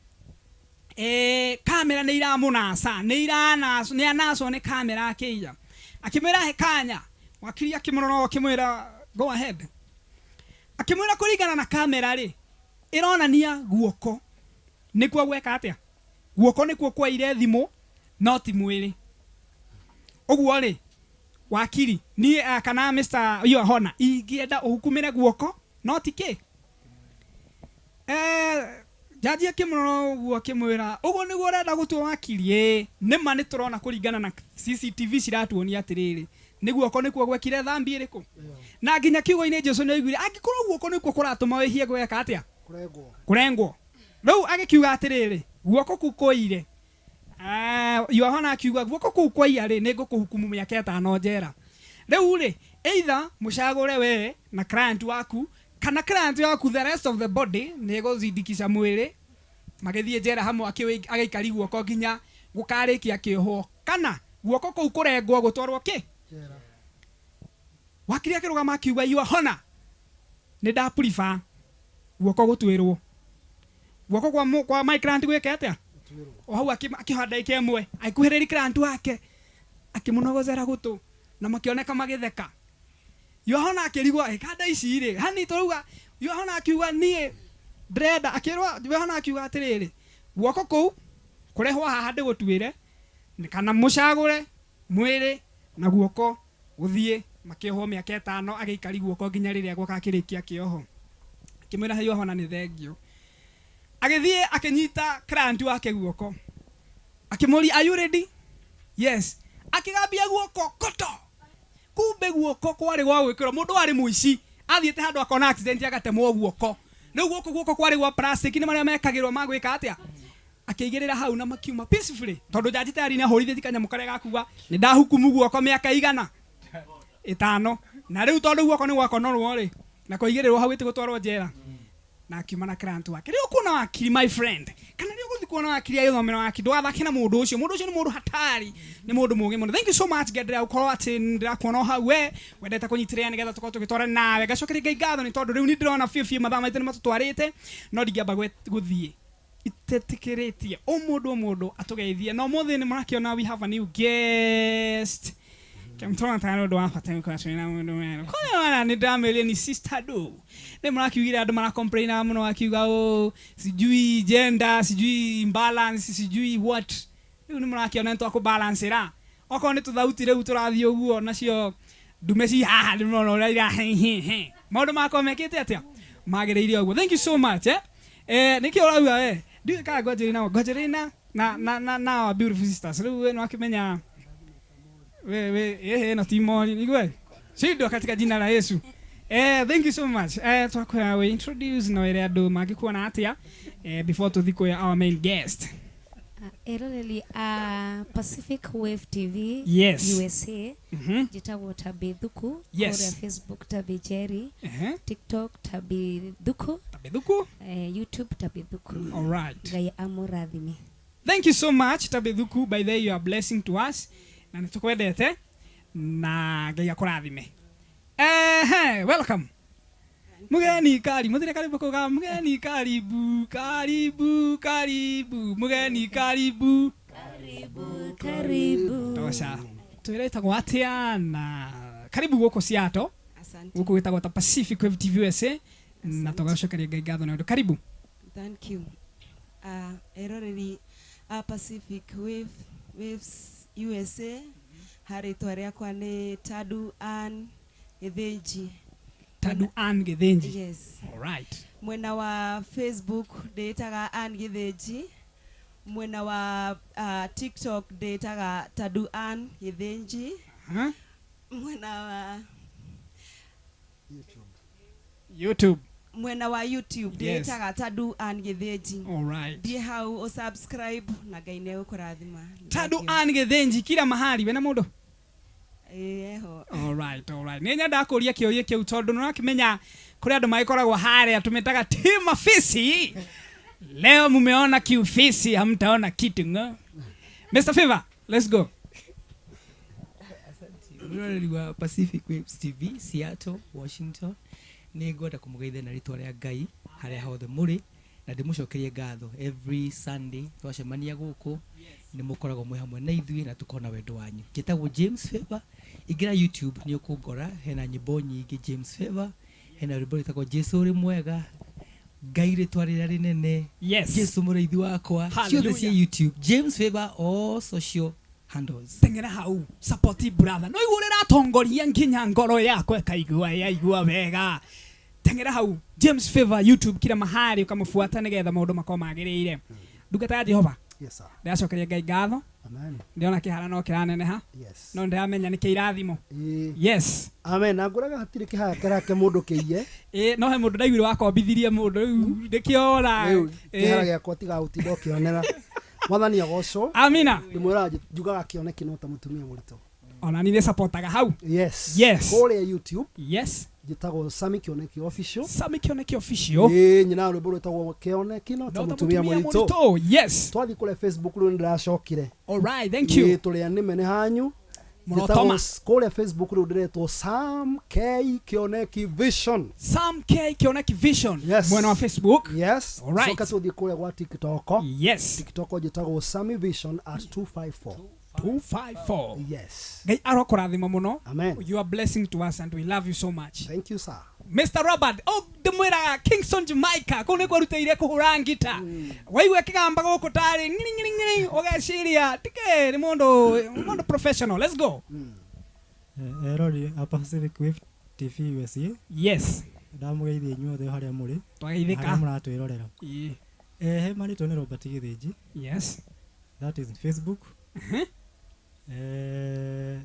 S5: kamera nĩ iramũnaca, nĩ iranacwo, nĩ anacwo nĩ kamera akĩiya. Akĩmwĩra he kanya. Wakiri akĩmũrora akĩmwĩra go ahead. Akĩmwĩra kũringana na kamera rĩ, ĩronania guoko nĩkuo gweka atĩa, guoko nĩkuo kwaire thimũ no ti mwĩrĩ. Ũguo rĩ, wakiri niĩ kana Mr. Yohana ingĩenda ũhukumĩre guoko no ti kĩ. Jaji akĩmũrora ũguo akĩmwĩra ũguo nĩguo ũrenda gũtua wakiri? Ĩĩ, nĩma nĩ tũrona kũringana na CCTV ciratuonia atĩrĩrĩ, nĩ guoko nĩkuo gwekire thambi ĩrĩkũ. Na nginya kiugo-inĩ Jesũ nĩ oigire angĩkorwo guoko nĩkuo kũratũma wĩhie gweka atĩa? Kũrengwo. Rĩu agĩkiuga atĩrĩrĩ, guoko kũu kũire. Yohana akiuga guoko kũu kwaiya rĩ, nĩ ngũkũhukumu mĩaka 5 njera. Rĩu rĩ, either mũcagũre we na client waku, kana client waku the rest of the body nĩ ĩgũzindikisha mwĩrĩ, magĩthiĩ njera hamwe agĩikari guoko nginya gũkarĩkia kĩohwo, kana guoko kũu kũrengwo gũtwarwo kĩ? Wakiri akĩrũgama akiuga you are honor, nĩ nda prefer guoko gũtuĩrwo. Guoko kwa my client gwĩke atĩa? O hau akĩoha ndagĩka ĩmwe, agĩkuhĩrĩria client wake, akĩmũnogocera gũtũ na makĩoneka magĩtheka. Yohana akĩrigwo ĩkanda ici rĩ hani tũrauga Yohana akiuga niĩ ndĩrenda akĩrwo Yohana akiuga atĩrĩrĩ guoko kũu kũrehwo haha ndĩgũtuĩre kana mũcagũre mwĩrĩ na guoko gũthiĩ makĩohwo mĩaka 5 agĩikari guoko nginya rĩrĩa guoko akĩrĩkia kĩoho akĩmwĩra Yohana nĩ thengio agĩthiĩ akĩnyita client wake guoko akĩmũria are you ready yes akĩgambia guoko koto kumbe guoko kwarĩ gwa gwĩkĩrwo mũndũ warĩ mũici athiĩte handũ akona accident agatemwo guoko rĩu guoko guoko kwarĩ gwa plastic nĩ marĩa mekagĩrwo ma gwĩka atĩa akĩigĩrĩra hau na makiuma peacefully tondũ jaji tayari nĩ ahũrithĩtie kanyamũ karĩa gakuga nĩ ndahukumu guoko mĩaka igana 5 na rĩu tondũ guoko nĩ gwakonorwo rĩ na kũigĩrĩrwo hau ĩtigũtwarwo njera na akiuma na client wake rĩu kuona wakiri my friend kana rĩu gũthiĩ kuona wakiri agĩthomera wakiri ndũgathake na mũndũ ũcio mũndũ ũcio nĩ mũndũ hatari nĩ mũndũ mũũgĩ mũno thank you so much ngenderea gũkorwo atĩ ndĩrakuona o hau we wendete kũnyitĩrĩra nĩgetha tũkorwo tũgĩtwara nawe ngacokeria Ngai ngatho nĩ tondũ rĩu nĩ ndĩrona biũ biũ mathaa maitũ nĩ matũtwarĩte no ndingĩamba gũthiĩ itetĩkĩrĩtie o mũndũ atũgeithie na ũmũthĩ nĩ mũrakĩona we have a new guest Mtona tayari ndo wa bata gũkorwo twĩna mũndũ mwerũ kũrĩa nĩ ndamĩrire ni sister do nĩ mũrakiugire andũ maracomplaina mũno akiuga oh sijui gender sijui imbalance sijui what rĩu nĩ mũrakĩona nĩ twakũbalancĩra okorwo nĩ tũthauti rĩu tũrathiĩ ũguo nacio ndume ci haha nĩ mũrona ũrĩa ira he maũndũ makwa mekĩte atĩa magĩrĩire ũguo thank you so much nĩkĩo ũrauga ndiũĩ kana ngwanjĩrĩria na our beautiful sisters rĩu we nĩwakĩmenya we no timoni nigwe shindwa katika jina la Yesu thank you so much twakwira we introduce no ere andu mangikuona atia before tuthi kwa our main guest
S7: eroreri a Pacific Wave TV
S5: yes.
S7: USA njitagwo Tabithuku
S5: yes.
S7: Kuria Facebook Tabi Jerry TikTok Tabithuku
S5: Tabithuku
S7: YouTube Tabithuku
S5: all right
S7: Ngai amurathime
S5: thank you so much Tabithuku by the way you are blessing to us na nĩtũkwendete na Ngai akũrathime welcome mugeni karibu muthire karibu kuga mugeni karibu karibu karibu mugeni karibu
S7: karibu karibu
S5: tosha twĩretagwo atĩa na karibu gũkũ Seattle
S3: asante
S5: gũkũ gwĩtagwo ta Pacific Wave TV USA na tũgacokeria Ngai ngatho nĩ ũndũ karibu
S3: thank you eroreri a Pacific Waves USA harĩtwa rĩakwa nĩ Tadu Ann Gĩthĩnji
S5: Tadu Ann Gĩthĩnji
S3: yes
S5: all right
S3: mwena wa Facebook ndĩtaga Ann Gĩthĩnji mwena wa TikTok ndĩtaga Tadu Ann Gĩthĩnji mwena wa
S5: YouTube
S3: mwena wa YouTube ndĩtaga Tadu Ann Gĩthĩnji
S5: all right
S3: thiĩ hau usubscribe na Ngai nĩ egũkũrathima
S5: Tadu Ann Gĩthĩnji kila mahali wena mũndũ
S3: eho
S5: all right nĩ nyendaga kũria kĩũria kĩu tondũ nĩũrakĩmenya kũrĩ andũ magĩkoragwo harĩa tũmĩtaga team afisi leo mumeona kiufisi hamtaona kitu ngo Mr. Favor let's go
S8: Mwĩroreri wa Pacific Waves TV Seattle Washington nĩ ngwenda kũmũgeithia na rĩtwa rĩa Ngai harĩa hothe mũrĩ na ndĩmũcokerie ngatho every Sunday twacemania gũkũ nĩ mũkoragwo mwĩ hamwe na ithuĩ na tũkona wendo wanyu njĩtagwo James Favor ingĩra YouTube nĩ ũkũngora hena nyĩmbo nyingĩ James Favor hena rwĩmbo rwĩtagwo Jesu ũrĩ mwega Ngai rĩtwa rĩrĩa rĩnene
S5: yes
S8: Jesu mũrĩithi wakwa ciothe cia YouTube James Favor all social handles
S5: tengera hau support brother no igũ rĩratongoria nginya ngoro yakwa ĩkaigua yaigua wega tengera hau James Favor YouTube kila mahali ukamfuata nigetha maũndũ makorwo magĩrĩire ndungata ya Jehova
S9: yes sir
S5: ndĩracokeria Ngai ngatho
S9: amen
S5: ndĩrona kĩhara no kĩraneneha
S9: yes
S5: no ndĩramenya nĩ kĩirathimo yes
S9: amen na ngũraga hatirĩ kĩhara kĩrake mũndũ kĩiye
S5: no he mũndũ ndaiguire wakombithirie mũndũ rĩu ndĩkĩora
S9: rĩu kĩhara gĩakwa tiga gũtinda ũkĩonera mwathani agocwo
S5: amina
S9: ndĩmwĩraga njugaga kĩoneki no ta mũtumia mũritũ
S5: ona ni nĩ supportaga hau
S9: yes
S5: yes
S9: kũrĩa YouTube
S5: yes
S9: njĩtagwo Sami Kĩoneki Official
S5: Sami Kĩoneki Official
S9: nyina rwĩmbo rwĩtagwo Kĩoneki no ta mũtumia mũritũ
S5: yes
S9: twathiĩ kũrĩa Facebook rĩu nĩndĩracokire
S5: all right thank you
S9: tũrĩa nĩme nĩ hanyu
S5: Mũrotoma
S9: kũrĩa Facebook rĩu ndĩretwo Sam K Kĩoneki Vision
S5: Sam K Kĩoneki Vision
S9: yes
S5: mwena wa Facebook
S9: yes
S5: all right
S9: coka tũthiĩ kũrĩa gwa TikTok
S5: yes
S9: TikTok njĩtagwo Sami Vision at 254
S5: 254.
S9: Yes.
S5: Ngai arokũrathima mũno.
S9: Amen.
S5: You are blessing to us and we love you so much.
S9: Thank you, sir.
S5: Mr. Robert, oh ndĩmwĩraga Kingston Jamaica kũu nĩkuo arutĩire kũhũra ngita. Waigua kĩgamba gũkũ tarĩ ng'iri ng'iri ng'iri ũgeciria tikĩ nĩ mũndũ professional. Let's go.
S10: Erori a Pacific Wave TV USA.
S5: Yes.
S10: Ndamũgeithia inyuothe harĩa mũrĩ.
S5: Twageithĩka.
S10: Harĩa mũratwĩrorera.
S5: Ĩĩ.
S10: He marĩtwa nĩ Robert Gĩthĩnji.
S5: Yes.
S10: That is Facebook.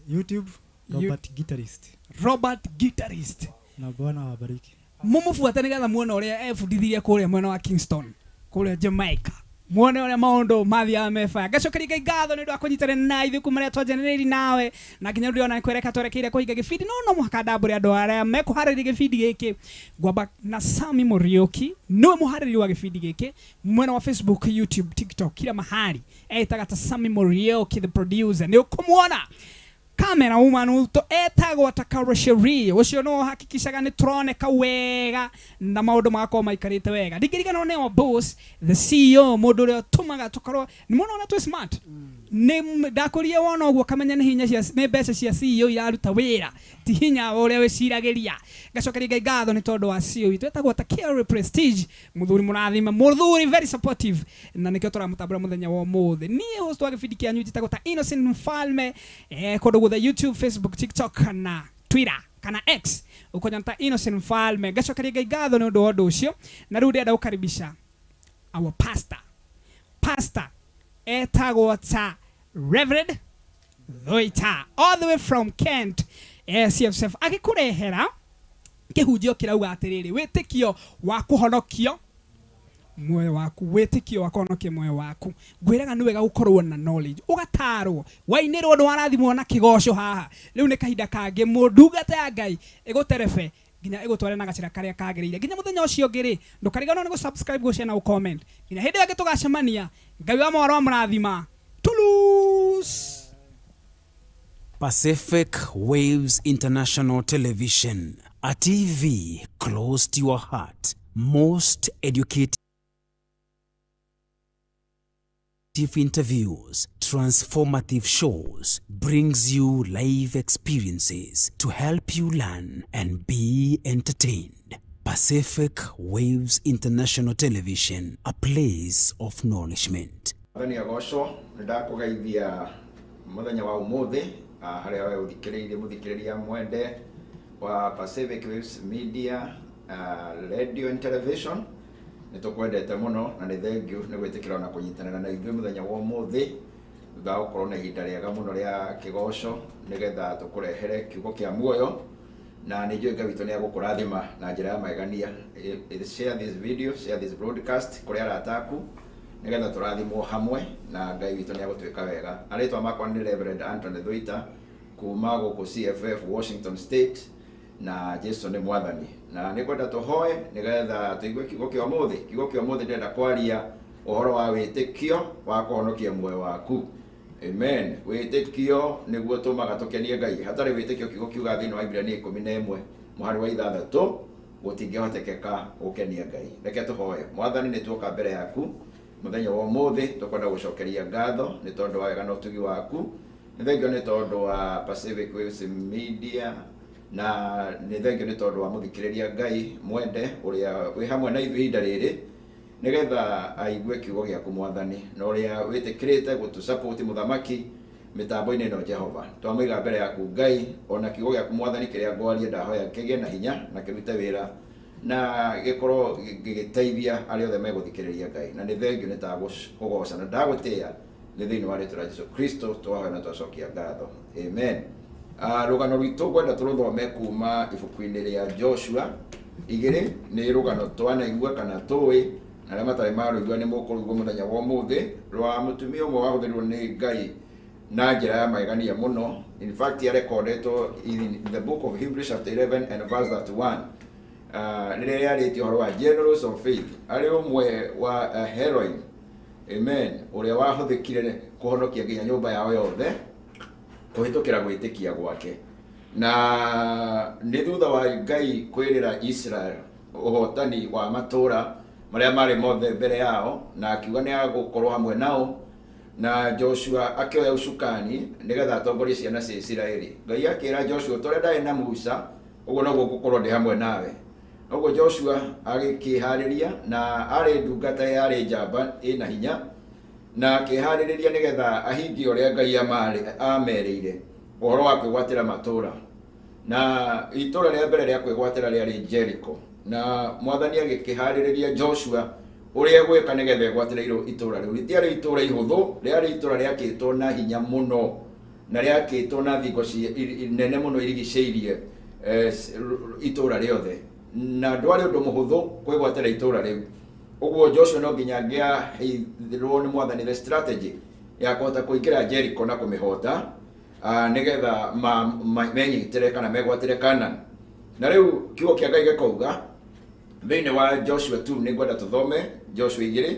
S10: YouTube Robert Guitarist.
S5: Robert Guitarist.
S10: Na Bwana awabariki.
S5: Mumubuate nĩgetha muone ũrĩa ebundithirie kũrĩa mwena wa Kingston, kũrĩa Jamaica. Muone ũrĩa maũndũ mathiaga me baya. Ngacokeria Ngai ngatho nĩ ũndũ wa kũnyitanĩra na ithuĩ kuma rĩrĩa twanjanĩrĩirie nawe na nginya rĩu ndĩrona nĩ kwereka twerekeire kũhinga gĩbindi, no mũhaka ndambũre andũ arĩa mekũharĩria gĩbindi gĩkĩ. Ngwamba na Sami Muriuki, nĩwe mũharĩrĩria wa gĩbindi gĩkĩ mwena wa Facebook, YouTube, TikTok, kila mahali etaga ta Sami Muriuki the producer, nĩ ũkũmuona. Kamera woman uto etagwo ta Carol Cherie, ucio no hakikishaga nĩ tũroneka wega na maũndũ magakorwo maikarĩte wega. Ndingĩriganĩrwo nĩ our boss the CEO, mũndũ ũrĩa ũtũmaga tũkorwo nĩ mũno ona twĩ smart. Nĩ ndakũria wona ũguo kamenya nĩ hinya cia nĩ mbeca cia CEO iraruta wĩra, ti hinya ũrĩa wĩciragĩria. Ngacokeria Ngai ngatho nĩ tondũ wa CEO witũ etagwo ta Kerry Prestige, mũthuri mũrathime, mũthuri very supportive, na nĩkĩo tũramũtambũra mũthenya wa ũmũthĩ. Niĩ host wa gĩbindi kĩanyu njĩtagwo ta Innocent Mfalme, kũndũ guothe YouTube, Facebook, TikTok na Twitter kana X ukonya ta Innocent Mfalme. Ngacokeria Ngai ngatho nĩ ũndũ wa ũndũ ũcio. Na rĩu ndĩrenda gũkaribisha our pastor. Pastor etagwo ta Reverend Thuita all the way from Kent, CFCF, agĩkũrehera kĩhunjio kĩrauga atĩrĩrĩ, wĩtĩkio wa kũhonokio muoyo waku, wĩtĩkio wa kũhonokia muoyo waku. Ngwĩraga nĩ wega gũkorwo na knowledge, ũgatarwo, wainĩrwo nĩ warathimwo na kĩgoco haha. Rĩu nĩ kahinda kangĩ mũndungata ya Ngai ĩgũterebe nginya ĩgũtware na gacĩra karĩa kagĩrĩire. Nginya mũthenya ũcio ũngĩ rĩ, ndũkariganĩrwo nĩ gũ-subscribe, gũ-share na gũ-comment. Nginya hĩndĩ ĩyo ĩngĩ tũgacemania, Ngai wa mawaro amũrathima. Tulus.
S4: Pacific Waves International Television, a TV close to your heart, most educative interviews, transformative shows, brings you live experiences to help you learn and be entertained. Pacific Waves International Television, a place of nourishment.
S11: Mwathani agocwo, nĩ ndakũgeithia mũthenya wa ũmũthĩ harĩa we ũthikĩrĩirie mũthikĩrĩria mwende wa Pacific Waves Media, Radio and Television. Nĩ tũkwendete mũno na nĩ thengiũ nĩ gwĩtĩkĩra na kũnyitanĩra na ithuĩ mũthenya wa ũmũthĩ thutha wa gũkorwo na ihinda rĩega mũno rĩa kĩgoco nĩgetha tũkũrehere kiugo kĩa muoyo, na nĩ njũĩ Ngai witũ nĩ agũkũrathima na njĩra ya magegania. Share this video, share this broadcast kũrĩ arata aku nĩgetha tũrathimwo hamwe na Ngai witũ nĩ agũtwĩka wega. Arĩtwa makwa nĩ Reverend Anthony Thuita kuma gũkũ CFF Washington State, na Jesu nĩ mwathani. Na nĩ ngwenda tũhoe nĩgetha tũigue kiugo kĩa ũmũthĩ. Kiugo kĩa ũmũthĩ ndĩrenda kwaria ũhoro wa wĩtĩkio wa kũhonokia muoyo waku. Amen. Wĩtĩkio nĩguo tũmaga tũkenie Ngai. Hatarĩ wĩtĩkio, kiugo kiuga thĩinĩ wa Ibrania 11 mũhari wa 6, gũtingĩhotekeka gũkenia Ngai. Reke tũhoe. Mwathani, nĩ tuoka mbere yaku mũthenya wa ũmũthĩ, tũkwenda gũcokeria ngatho nĩ tondũ wa wega na ũtugi waku. Nĩ thengio nĩ tondũ wa Pacific Waves Media, na nĩ thengio nĩ tondũ wa mũthikĩrĩria Ngai mwende ũrĩa wĩ hamwe na ithuĩ ihinda rĩrĩ nĩgetha aigue kiugo gĩaku Mwathani, na ũrĩa wĩtĩkĩrĩte gũtũsupport mũthamaki mĩtambo-inĩ ĩno Jehova. Twamũiga mbere yaku Ngai, ona kiugo gĩaku Mwathani kĩrĩa ngwaria ndahoya kĩgĩe na hinya na kĩrute wĩra na gĩkorwo gĩgĩteithia arĩa othe megũthikĩrĩria Ngai. Na nĩ thengio nĩ tagũgoca na ndagũtĩĩa nĩ thĩinĩ wa rĩtwa rĩa Jesu Kristo twahoya na twacokia ngatho. Amen. Rũgano rwitũ ngwenda tũrũthome kuma ibuku-inĩ rĩa Joshua 2, nĩ rũgano twanaigua kana tũĩ, na arĩa matarĩ marũigua nĩ mũkũrũigua mũthenya wa ũmũthĩ, rwa mũtumia ũmwe wahũthĩrirwo nĩ Ngai na njĩra ya magegania mũno. In fact, yarekondetwo in the book of Hebrews chapter 11 and verse 31, rĩrĩa rĩarĩtie ũhoro wa generals of faith, arĩ ũmwe wa heroine, amen, ũrĩa wahũthĩkire kũhonokia nginya nyũmba yao yothe kũhĩtũkĩra gwĩtĩkia gwake. Na nĩ thutha wa Ngai kwĩrĩra Israel ũhotani wa matũũra marĩa marĩ mothe mbere yao, na akiuga nĩ agũkorwo hamwe nao, Na Joshua akĩoya ũcukani nĩgetha atongorie ciana cia Isiraeli. Ngai akĩra Joshua tũrĩa ndarĩ na Musa ũguo noguo ngũkorwo ndĩ hamwe nawe. Ũguo Joshua agĩkĩharĩria na arĩ ndungata yarĩ njamba ĩna hinya na akĩharĩrĩria nĩgetha ahingie ũrĩa Ngai amerĩire ũhoro wa kwĩgwatĩra matũũra. Na itũũra rĩa mbere rĩa kwĩgwatĩra rĩarĩ Jericho, na mwathani agĩkĩharĩrĩria Joshua ũrĩa egwĩka nĩgetha egwatĩre itũũra rĩu. Rĩtiarĩ itũũra ihũthũ, rĩarĩ itũũra rĩakĩtwo na hinya mũno na rĩakĩtwo na thingo nene mũno irigicĩirie itũũra rĩothe, na ndwarĩ ũndũ mũhũthũ kwĩgwatĩra itũũra rĩu. Ũguo Joshua no nginya angĩaheirwo nĩ mwathani the strategy ya kũhota kũingĩra Jericho na kũmĩhota nĩgetha menyitĩre kana megwatĩre Canaan. Na rĩu kiugo kĩa Ngai gĩkauga thĩinĩ wa Joshua 2, nĩngwenda tũthome Joshua 2.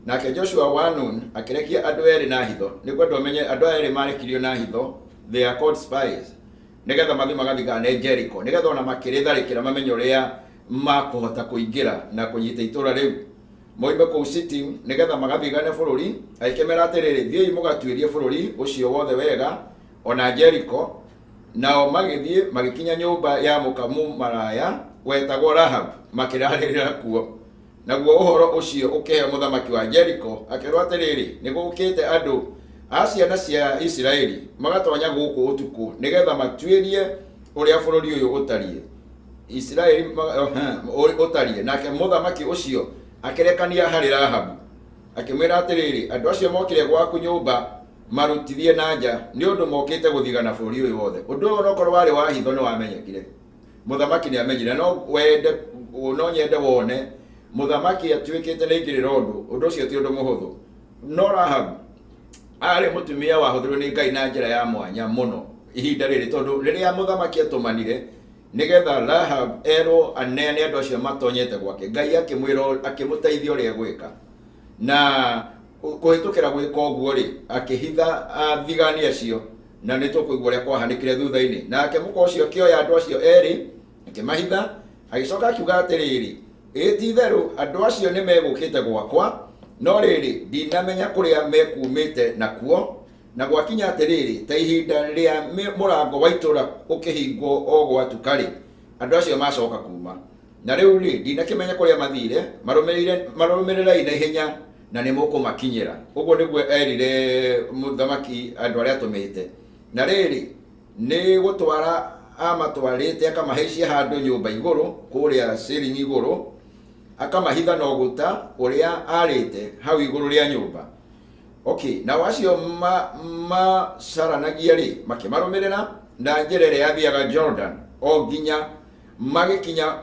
S11: Nake Joshua wa Nun akĩrekia andũ erĩ na hitho. Nĩngwenda ũmenye andũ aya erĩ marekirio na hitho, they are called spies, nĩgetha mathiĩ magathigane Jericho, nĩgetha ona makĩrĩtharĩkĩra mamenye ũrĩa makũhota kũingĩra na kũnyita itũũra rĩu. Moime kũu Sittim nĩgetha magathigane bũrũri. Agĩkĩmera atĩrĩrĩ, thiĩi mũgatuĩrie bũrũri ũcio wothe wega ona Jericho. Nao magĩthiĩ magĩkinya nyũmba ya mũka mũmaraya wetagwo Rahab, makĩrarĩrĩra kuo. Naguo ũhoro ũcio ũkĩheo mũthamaki wa Jericho, akĩrwo atĩrĩrĩ, nĩgũkĩte andũ a ciana cia Isiraeli magatonya gũkũ ũtukũ nĩgetha matuĩrie ũrĩa bũrũri ũyũ ũtariĩ. Isiraeli ũtariĩ. Nake mũthamaki ũcio akĩrekania harĩ Rahabu akĩmwĩra atĩrĩrĩ, andũ acio mokire gwaku nyũmba marutithie na nja nĩ ũndũ mokĩte gũthigana bũrũri ũyũ wothe. Ũndũ ũyũ onokorwo warĩ wa hitho nĩ wamenyekire, mũthamaki nĩ amenyire. No nyende wone mũthamaki atuĩkĩte nĩ aingĩrĩra ũndũ ũcio ti ũndũ mũhũthũ. No Rahabu arĩ mũtumia wahũthĩrwo nĩ Ngai na njĩra ya mwanya mũno ihinda rĩrĩ, tondũ rĩrĩa mũthamaki atũmanire nĩgetha Rahab erwo aneane andũ acio matonyete gwake, Ngai akĩmwĩra, akĩmũteithia ũrĩa egwĩka. Na kũhĩtũkĩra gwĩka ũguo rĩ, akĩhitha athigani acio, na nĩ tũkũigua ũrĩa kwahanĩkire thutha-inĩ. Nake mũka ũcio akĩoya andũ acio erĩ akĩmahitha, agĩcoka akiuga atĩrĩrĩ, ĩ ti itherũ andũ acio nĩ megũkĩte gwakwa, no rĩrĩ ndinamenya kũrĩa mekumĩte nakuo. Na gwakinya atĩrĩrĩ, ta ihinda rĩa mũrango wa itũũra ũkĩhingwo o gwatuka rĩ, andũ acio macoka kuma. Na rĩu rĩ, ndinakĩmenya kũrĩa mathire, marũmĩrĩrai na ihenya na nĩ mũkũmakinyĩra. Ũguo nĩguo erire mũthamaki andũ arĩa atũmĩte. Na rĩrĩ, nĩ gũtwara amatwarĩte akamahaicia handũ nyũmba igũrũ kũrĩa ceiling igũrũ, akamahitha na ũgũta ũrĩa arĩte hau igũrũ rĩa nyũmba. Okay, nao acio macaranagia rĩ, makĩmarũmĩrĩra na njĩra ĩrĩa yathiaga Jordan o nginya magĩkinya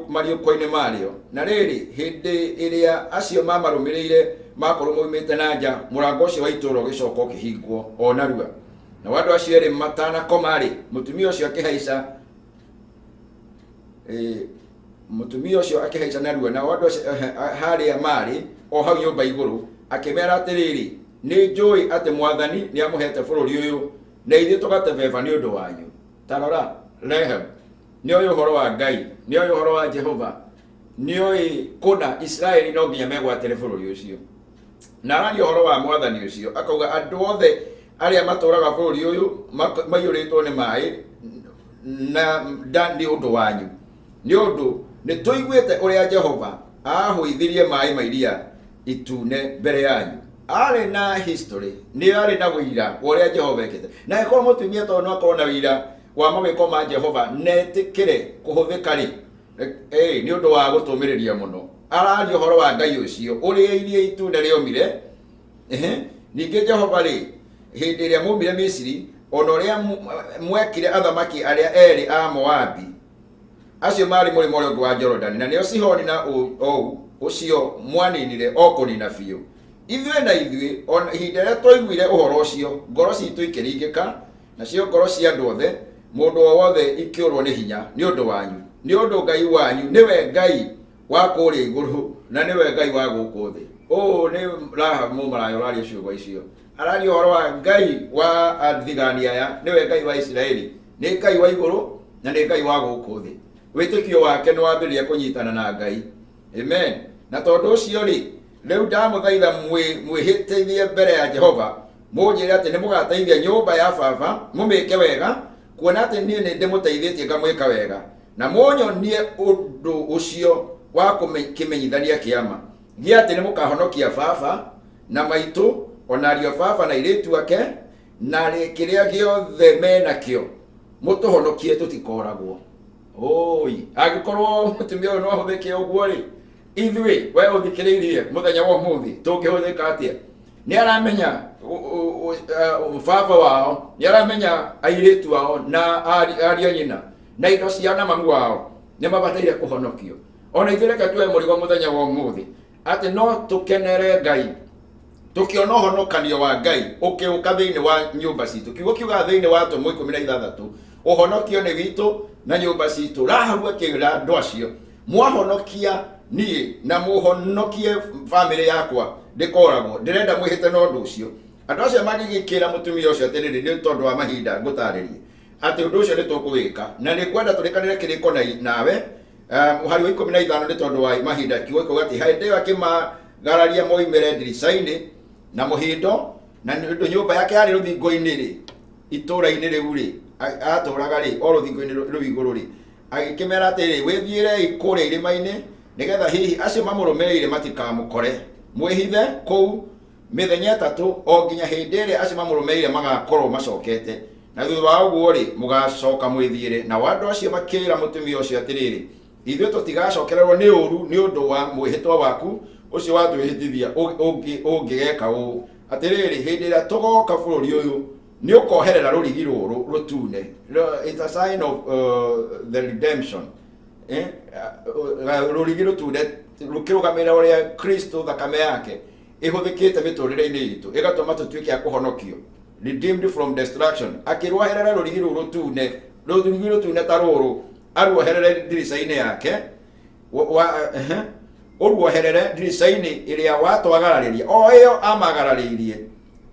S11: mariũko-inĩ marĩo. Na rĩrĩ, hĩndĩ ĩrĩa acio mamarũmĩrĩire makorwo maumĩte na nja, mũrango ũcio wa itũũra ũgĩcoka ũkĩhingwo o narua. Nao andũ acio erĩ matanakoma rĩ, mũtumia ũcio akĩhaica mũtumia ũcio akĩhaica narua. Nao andũ acio harĩa marĩ o hau nyũmba igũrũ, akĩmera atĩrĩrĩ, nĩ njũĩ atĩ mwathani nĩ amũhete bũrũri ũyũ na ithuĩ tũgatebeba nĩ ũndũ wanyu. Ta rora, Rahab nĩ oĩ ũhoro wa Ngai, nĩ oĩ ũhoro wa Jehova, nĩ oĩ kũna Isiraeli no nginya megwatĩre bũrũri ũcio. Na araria ũhoro wa mwathani ũcio akauga andũ othe arĩa matũũraga bũrũri ũyũ maiyũrĩtwo nĩ maĩ na nda nĩ ũndũ wanyu, nĩ ũndũ nĩ tũiguĩte ũrĩa Jehova ahũithirie maĩ ma iria itune mbere yanyu. Arĩ na history, nĩ arĩ na ũira wa ũrĩa Jehova ekĩte. Na angĩkorwo mũtumia tondũ no akorwo na ũira wa mawĩko ma Jehova netĩkĩre kũhũthĩka rĩ, nĩ ũndũ wa gũtũmĩrĩria mũno. Araria ũhoro wa Ngai ũcio ũrĩa iria itune rĩomire. Ningĩ Jehova rĩ, hĩndĩ ĩrĩa mwaumire Misiri, ona ũrĩa mwekire athamaki arĩa erĩ a Moabi, acio marĩ mũrĩmo ũrĩa ũngĩ wa Jorodani, na nĩo Sihoni na Ogu, ũcio mwaninire o kũnina biũ. Ithuĩ na ithuĩ, ona ihinda rĩrĩa twaiguire ũhoro ũcio, ngoro citũ ikĩringĩka, nacio ngoro cia andũ othe, mũndũ o wothe ikĩũrwo nĩ hinya nĩ ũndũ wanyu. Nĩ ũndũ Ngai wanyu nĩwe Ngai wa kũrĩa igũrũ na nĩwe Ngai wa gũkũ thĩ. Ũũ nĩ Rahabu mũmaraya ũraria ciugo icio. Araria ũhoro wa Ngai wa athigani aya, nĩwe Ngai wa Isiraeli, nĩ Ngai wa igũrũ na nĩ Ngai wa gũkũ thĩ. Wĩtĩkio wake nĩ wambĩrĩria kũnyitana na Ngai. Amen. Na tondũ ũcio rĩ, Rĩu ndamũthaitha mwĩhĩtithie mbere ya Jehova, mũnjĩre atĩ nĩmũgateithia nyũmba ya baba, mũmĩke wega, kuona atĩ niĩ nĩndĩmũteithĩtie ngamwĩka wega, na mũnyonie ũndũ ũcio wa kĩmenyithania kĩama gĩa atĩ nĩmũkahonokia baba na maitũ, ona ariũ a baba na airĩtu ake, na kĩrĩa gĩothe menakĩo, mũtũhonokie tũtikoragwo. Oi, angĩkorwo mũtumia ũyũ no ahũthĩke ũguo rĩ, ithuĩ we ũthikĩrĩirie mũthenya wa ũmũthĩ tũngĩhũthĩka atĩa? Nĩ aramenya baba wao, nĩ aramenya airĩtu ao na ariũ a nyina na indo ciao na mamu wao nĩ mabataire kũhonokio. Ona ithuĩ reke tuoe mũrigo mũthenya wa ũmũthĩ atĩ no tũkenere Ngai tũkĩona ũhonokanio wa Ngai ũkĩũka thĩinĩ wa nyũmba citũ. Kiugo kiugaga thĩinĩ wa Atũmwo 16, ũhonokio nĩ witũ na nyũmba citũ. Rahabu akĩra andũ acio, mwahonokia niĩ na mũhonokie bamĩrĩ yakwa ndĩkoragwo, ndĩrenda mwĩhĩte na ũndũ ũcio. Andũ acio magĩgĩkĩra mũtumia ũcio atĩrĩrĩ, nĩ tondũ wa mahinda ngũtarĩrie atĩ ũndũ ũcio nĩ tũkũwĩka, na nĩ ngwenda tũrĩkanĩre kĩrĩko nawe. Mũhari wa 15 nĩ tondũ wa mahinda, kiugo kiuga atĩ hĩndĩ ĩyo akĩmagararia moimĩre ndirica-inĩ na mũhĩndo, na nĩ ũndũ nyũmba yake yarĩ rũthingo-inĩ rĩ, itũũra-inĩ rĩu rĩ, atũũraga rĩ, o rũthingo-inĩ rũu igũrũ rĩ, agĩkĩmera atĩrĩ, wĩthiĩrei kũrĩa irĩma-inĩ, nĩgetha hihi acio mamũrũmĩrĩire matikamũkore, mwĩhithe kũu mĩthenya 3 o nginya hĩndĩ ĩrĩa acio mamũrũmĩrĩire magakorwo macokete, na thutha wa ũguo rĩ, mũgacoka mwĩthiĩre. Nao andũ acio makĩĩra mũtumia ũcio atĩrĩrĩ, ithuĩ tũtigacokererwo nĩ ũũru nĩ ũndũ wa mwĩhĩtwa waku ũcio watwĩhĩtithia ũngĩgeka ũũ. Atĩrĩrĩ, hĩndĩ ĩrĩa tũgoka bũrũri ũyũ nĩ ũkoherera rũrigi rũrũ rũtune. It's a sign of the redemption. Rũrigi rũtune rũkĩrũgamĩrĩra ũrĩa Kristo thakame yake ĩhũthĩkĩte mĩtũrĩre-inĩ itũ, ĩgatũma tũtuĩke a kũhonokio, redeemed from destruction. Akĩrwoherera rũrigi rũu rũtune, rũrigi rũtune ta rũrũ, aruoherere ndirica-inĩ yake, ũruoherere ndirica-inĩ ĩrĩa watwagararĩria, o ĩyo amagararĩirie,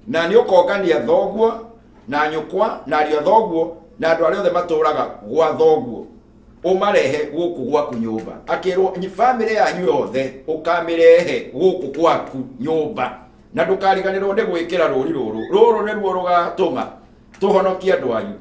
S11: na nĩ ũkongania thoguo na nyũkwa na ariũ a thoguo na andũ arĩa othe matũũraga gwa thoguo, ũmarehe gũkũ gwaku nyũmba. Akĩrwo bamĩrĩ yanyu yothe ũkamĩrehe gũkũ gwaku nyũmba, na ndũkariganĩrwo nĩ gwĩkĩra rũri rũrũ. Rũrũ nĩruo rũgatũma tũhonokie andũ anyu,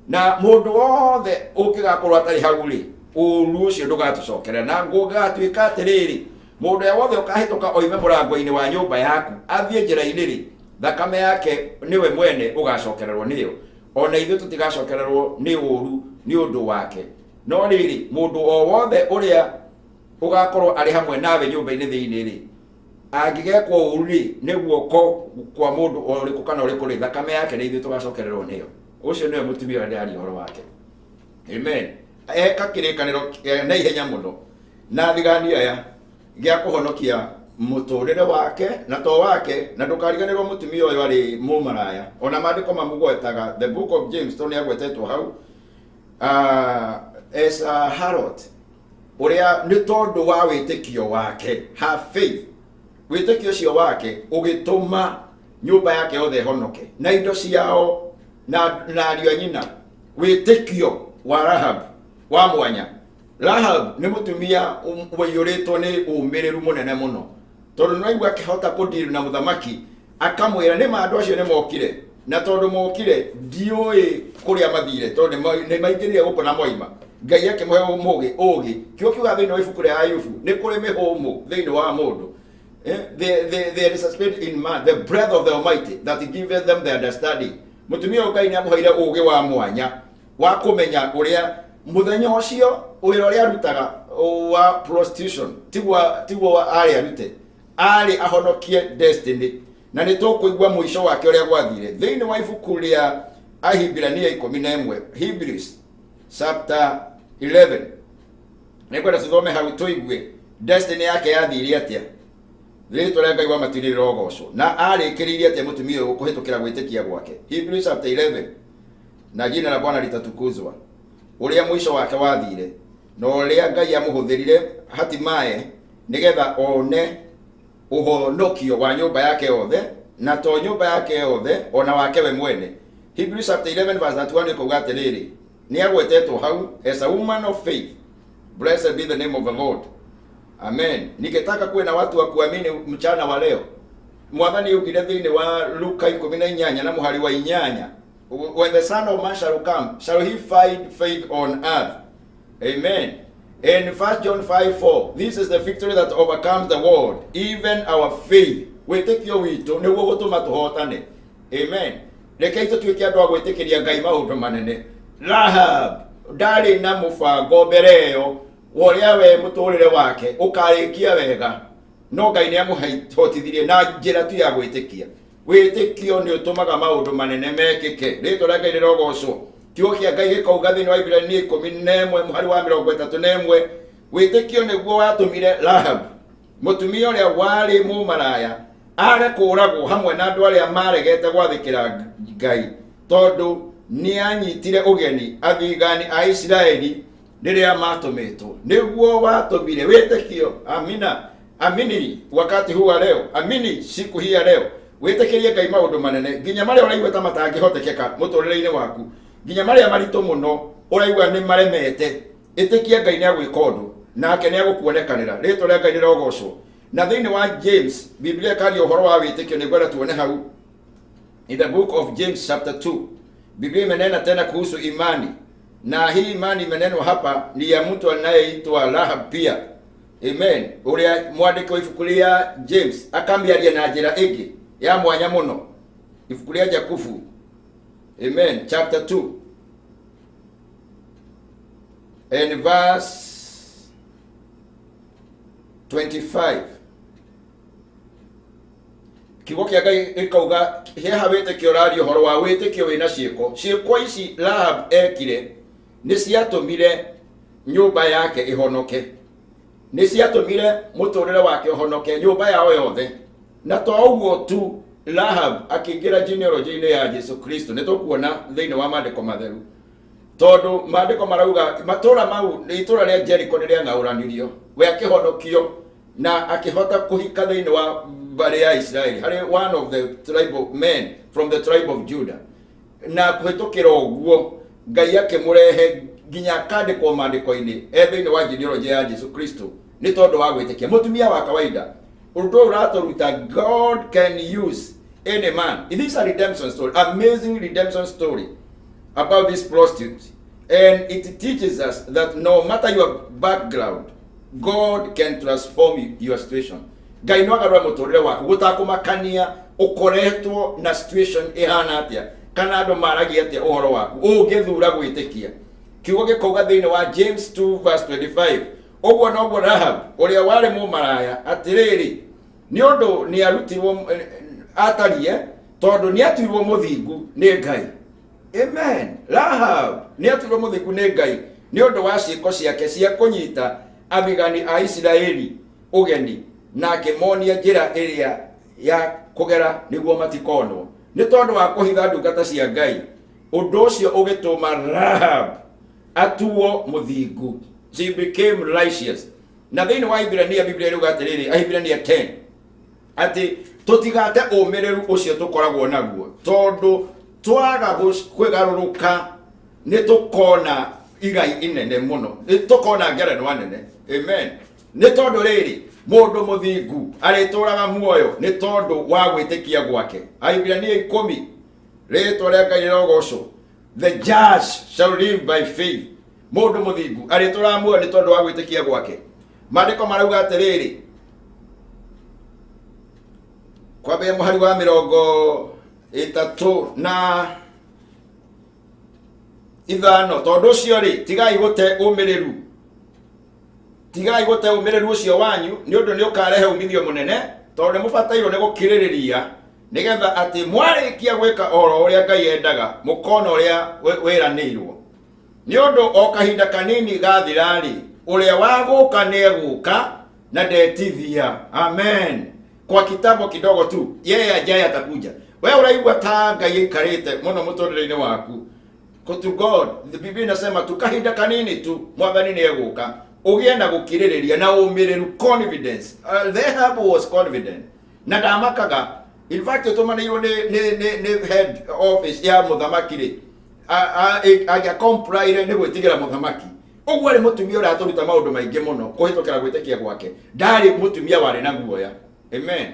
S11: na mũndũ wothe ũngĩgakorwo atarĩ hau rĩ, ũũru ũcio ndũgatũcokerera. Na gũgatuĩka atĩrĩrĩ, mũndũ ũrĩa wothe ũkahĩtũka oime mũrango-inĩ wa nyũmba yaku athiĩ njĩra-inĩ rĩ, thakame yake nĩwe mwene ũgacokererwo nĩyo, ona ithuĩ tũtigacokererwo nĩ ũũru nĩ ũndũ wake. No rĩrĩ, mũndũ o wothe ũrĩa ũgakorwo arĩ hamwe nawe nyũmba-inĩ thĩinĩ rĩ, angĩgekwo ũũru rĩ, nĩ guoko kwa mũndũ o ũrĩkũ kana ũrĩkũ rĩ, thakame yake nĩ ithuĩ tũgacokererwo nĩyo. Ũcio nĩwe mũtumia ũrĩa ndĩraria ũhoro wake. Amen. Eka kĩrĩkanĩro na ihenya mũno na thigani aya gĩa kũhonokia mũtũrĩre wake na to wake, na ndũkariganĩrwo mũtumia ũyũ arĩ mũmaraya. Ona maandĩko mamũgwetaga, the book of James, tondũ nĩagwetetwo hau as a harlot, ũrĩa nĩ tondũ wa wĩtĩkio wake, her faith, wĩtĩkio ũcio wake ũgĩtũma nyũmba yake yothe ĩhonoke na indo ciao na ariũ a nyina. Wĩtĩkio wa Rahab wa mwanya. Rahab nĩ mũtumia waiyũrĩtwo nĩ ũmĩrĩru mũnene mũno, tondũ nĩ aigua akĩhota kũdeal na mũthamaki, akamwĩra nĩ ma andũ acio nĩ mokire, na tondũ mokire ndiũĩ kũrĩa mathire, tondũ nĩ maingĩrire gũkũ na moima. Ngai akĩmũhe ũmũgĩ ũgĩ. Kiugo kiugaga thĩinĩ wa ibuku rĩa Ayubu nĩ kũrĩ mĩhũmũ thĩinĩ wa mũndũ. There is a spirit in man, the breath of the Almighty that giveth them the understanding. Mũtumia ũyũ Ngai nĩamũheire ũgĩ wa mwanya wa kũmenya ũrĩa mũthenya ũcio wĩra ũrĩa arutaga wa prostitution tiguo arĩ arute, arĩ ahonokie destiny. Na nĩ tũkũigua mũico wake ũrĩa gwathire thĩinĩ wa ibuku rĩa Ahibirania 11, Hebrews chapter 11. Nĩngwenda tũthome hau tũigue destiny yake yathire atĩa. Rĩĩtwa rĩa Ngai wa matu-inĩ rĩrogocwo. Na arĩkĩrĩirie atĩa mũtumia ũyũ kũhĩtũkĩra gwĩtĩkia gwake. Hebrews chapter 11, na jina la Bwana litatukuzwa. Ũrĩa mũico wake wathire na ũrĩa Ngai amũhũthĩrire hatimaye nĩgetha one ũhonokio wa nyũmba yake yothe, na to nyũmba yake yothe, ona wake we mwene. Hebrews chapter 11 verse 31 ĩkauga atĩrĩrĩ, nĩagwetetwo hau as a woman of faith, blessed be the name of the Lord. Amen. Ningetaka kuwe na watu wa kuamini mchana wa leo. Mwathani augire thĩinĩ wa Luka 18 na mũhari wa 8, when the Son of Man shall come, shall he find faith on earth? Amen. In 1 John 5:4, this is the victory that overcomes the world, even our faith. Wĩtĩkio witũ nĩguo gũtũma tũhotane. Amen. Rekei tũtuĩke andũ a gwĩtĩkĩria Ngai maũndũ manene. Rahab ndarĩ na mũbango mbere ĩyo wa ũrĩa we mũtũrĩre wake ũkarĩkia wega, no Ngai nĩ amũhotithirie na njĩra tu ya gwĩtĩkia. Wĩtĩkio nĩ ũtũmaga maũndũ manene mekĩke. Rĩtwa rĩa Ngai rĩrogocwo. Kiugo kĩa Ngai gĩkauga thĩinĩ wa Ibrania 11 mũhari wa 31, wĩtĩkio nĩguo watũmire Rahab, mũtumia ũrĩa warĩ mũmaraya, age kũũragwo hamwe na andũ arĩa maregete gwathĩkĩra Ngai, tondũ nĩanyitire ũgeni athigani a Isiraeli rĩrĩa matũmĩtwo. Nĩguo watũmire wĩtĩkio. Amina. Amini wakati huu wa leo, amini siku hii ya leo, wĩtĩkĩrie Ngai maũndũ manene nginya marĩa ũraigua ta matangĩhotekeka mũtũrĩre-inĩ waku, nginya marĩa maritũ mũno ũraigua nĩ maremete. Ĩtĩkia Ngai nĩ agwĩka ũndũ nake nĩ agũkuonekanĩra. Rĩtwa rĩa Ngai rĩrogocwo. Na thĩinĩ wa James, Biblia ĩkaria ũhoro wa wĩtĩkio, nĩngwenda tuone hau. In the book of James chapter 2, Biblia imenena tena kuhusu imani, na hii imani imenenwa hapa ni ya mtu anayeitwa Rahab pia. Amen. Ũrĩa mwandĩki wa ibuku rĩa James akamĩaria na njĩra ĩngĩ ya mwanya mũno. Ibuku rĩa Jakubu, amen, chapter 2 and verse 25. Kiugo kĩa Ngai gĩkauga heha wĩtĩkio ũraria ũhoro wa wĩtĩkio wĩna ciĩko. Ciĩko ici Rahab ekire nĩ ciatũmire nyũmba yake ĩhonoke, nĩ ciatũmire mũtũrĩre wake ũhonoke, nyũmba yao yothe. Na to ũguo tu, Rahab akĩingĩra genealogy-inĩ ya Jesu Kristo. Nĩ tũkuona thĩinĩ wa maandĩko matheru, tondũ maandĩko marauga matũra mau, itũra rĩa Jericho nĩ rĩang'aũranirio, we akĩhonokio na akĩhota kũhika thĩinĩ wa mbarĩ ya Isiraeli, harĩ one of the tribe of men from the tribe of Judah. Na kũhĩtũkĩra ũguo Ngai akĩmũrehe nginya akandĩkwo maandĩko-inĩ e thĩinĩ wa genealogy ya Jesu Kristo nĩ tondũ wa gwĩtĩkia. Mũtumia wa kawaida. Ũndũ ũyũ ũratũruta God can use any man. It is a redemption story, amazing redemption story about this prostitute, and it teaches us that no matter your background, God can transform your situation. Ngai no agarũre mũtũrĩre waku gũtakũmakania ũkoretwo na situation ĩhana atĩa kana andũ maragia atĩa ũhoro waku, ũngĩthura gwĩtĩkia. Kiugo gĩkauga thĩinĩ wa James 2 verse 25, ũguo noguo Rahab ũrĩa warĩ mũmaraya, atĩrĩrĩ, nĩ ũndũ nĩ arutirwo atarie, tondũ nĩ atuirwo mũthingu nĩ Ngai. Amen. Rahab nĩ atuirwo mũthingu nĩ Ngai nĩ ũndũ wa ciĩko ciake cia kũnyita athigani a Isiraeli ũgeni na akĩmonia njĩra ĩrĩa ya kũgera nĩguo matikonwo. Nĩ tondũ wa kũhitha ndungata cia Ngai, ũndũ ũcio ũgĩtũma Rahab atuo mũthingu. She became righteous. Na thĩinĩ wa Ibrania, Biblia ĩrauga atĩrĩrĩ, Ahibirania 10, atĩ tũtigate ũmĩrĩru ũcio tũkoragwo naguo, tondũ twaga kwĩgarũrũka nĩ tũkona igai inene mũno, nĩ tũkona ngerenwa nene. Amen. Nĩ tondũ rĩrĩ, mũndũ mũthingu arĩtũraga muoyo nĩ tondũ wa gwĩtĩkia gwake. Ahibirania 10, rĩtwa rĩa Ngai rĩrogocwo. The just shall live by faith. Mũndũ mũthingu arĩtũraga muoyo nĩ tondũ wa gwĩtĩkia gwake. Maandĩko marauga atĩrĩrĩ, kwambĩrĩria mũhari wa 35, tondũ ũcio rĩ, tigai gũte ũmĩrĩru, tigai gũte ũmĩrĩru ũcio wanyu, nĩ ũndũ nĩ ũkarehe umithio mũnene, tondũ nĩ mũbatairwo nĩ gũkirĩrĩria, nĩgetha atĩ mwarĩkia gwĩka oro ũrĩa Ngai endaga, mũkona ũrĩa wĩranĩirwo. Nĩ ũndũ o kahinda kanini gathira-rĩ, ũrĩa wa gũka nĩ egũka na ndetithia. Amen. Kwa kitambo kidogo tu, yeye ajaye atakuja. We ũraigua ta Ngai aikarĩte mũno mũtũrĩre-inĩ waku. To God, the Biblia inasema tu kahinda kanini tu mwathani nĩ egũka. Ũgĩe na gũkirĩrĩria na ũmĩrĩru, confidence. Rahab was confident. Na ndamakaga. In fact, tũmanĩirwo nĩ head office ya mũthamaki rĩ, angĩakomplaire nĩ gwĩtigĩra mũthamaki. Ũguo arĩ mũtumia ũratũruta maũndũ maingĩ mũno kũhĩtũkĩra gwĩtĩkia gwake. Ndarĩ mũtumia warĩ na guoya. Amen.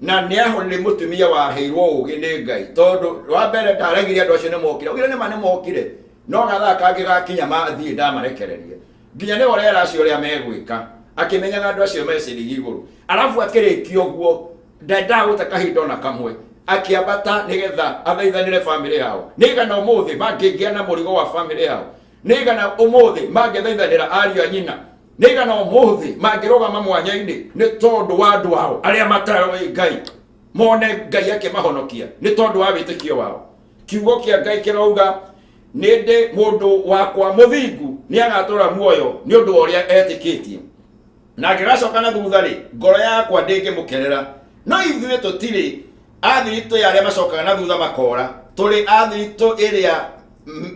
S11: Na nĩ ahorire mũtumia waheirwo ũũgĩ nĩ Ngai, tondũ wa mbere ndaregire andũ acio nĩ mokire, augire nĩ ma nĩ mokire, no gathaa kangĩ gakinya mathiĩ ndamarekereria. Nginya nĩwe ũrera acio ũrĩa megwĩka, akĩmenyaga andũ acio me ciringi igũrũ. Arabu akĩrĩkia ũguo, ndendaga gũte kahinda ona kamwe, akĩambata nĩgetha athaithanĩre bamĩrĩ yao. Nĩigana ũmũthĩ mangĩgĩa na mũrigo wa bamĩrĩ yao, nĩigana ũmũthĩ mangĩthaithanĩra ariũ a nyina, nĩigana ũmũthĩ mangĩrũgama mwanya-inĩ nĩ tondũ wa andũ ao arĩa mataroĩ Ngai, mone Ngai akĩmahonokia nĩ tondũ wa wĩtĩkio wao. Kiugo kĩa Ngai kĩrauga nĩ ndĩ mũndũ wakwa mũthingu nĩ agatũra muoyo nĩ ũndũ wa ũrĩa etĩkĩtie, na angĩgacoka na thutha rĩ, ngoro yakwa ndĩngĩmũkerera. No ithuĩ tũtirĩ athiritũ ya arĩa macokaga na thutha makora, tũrĩ athiritũ ĩrĩa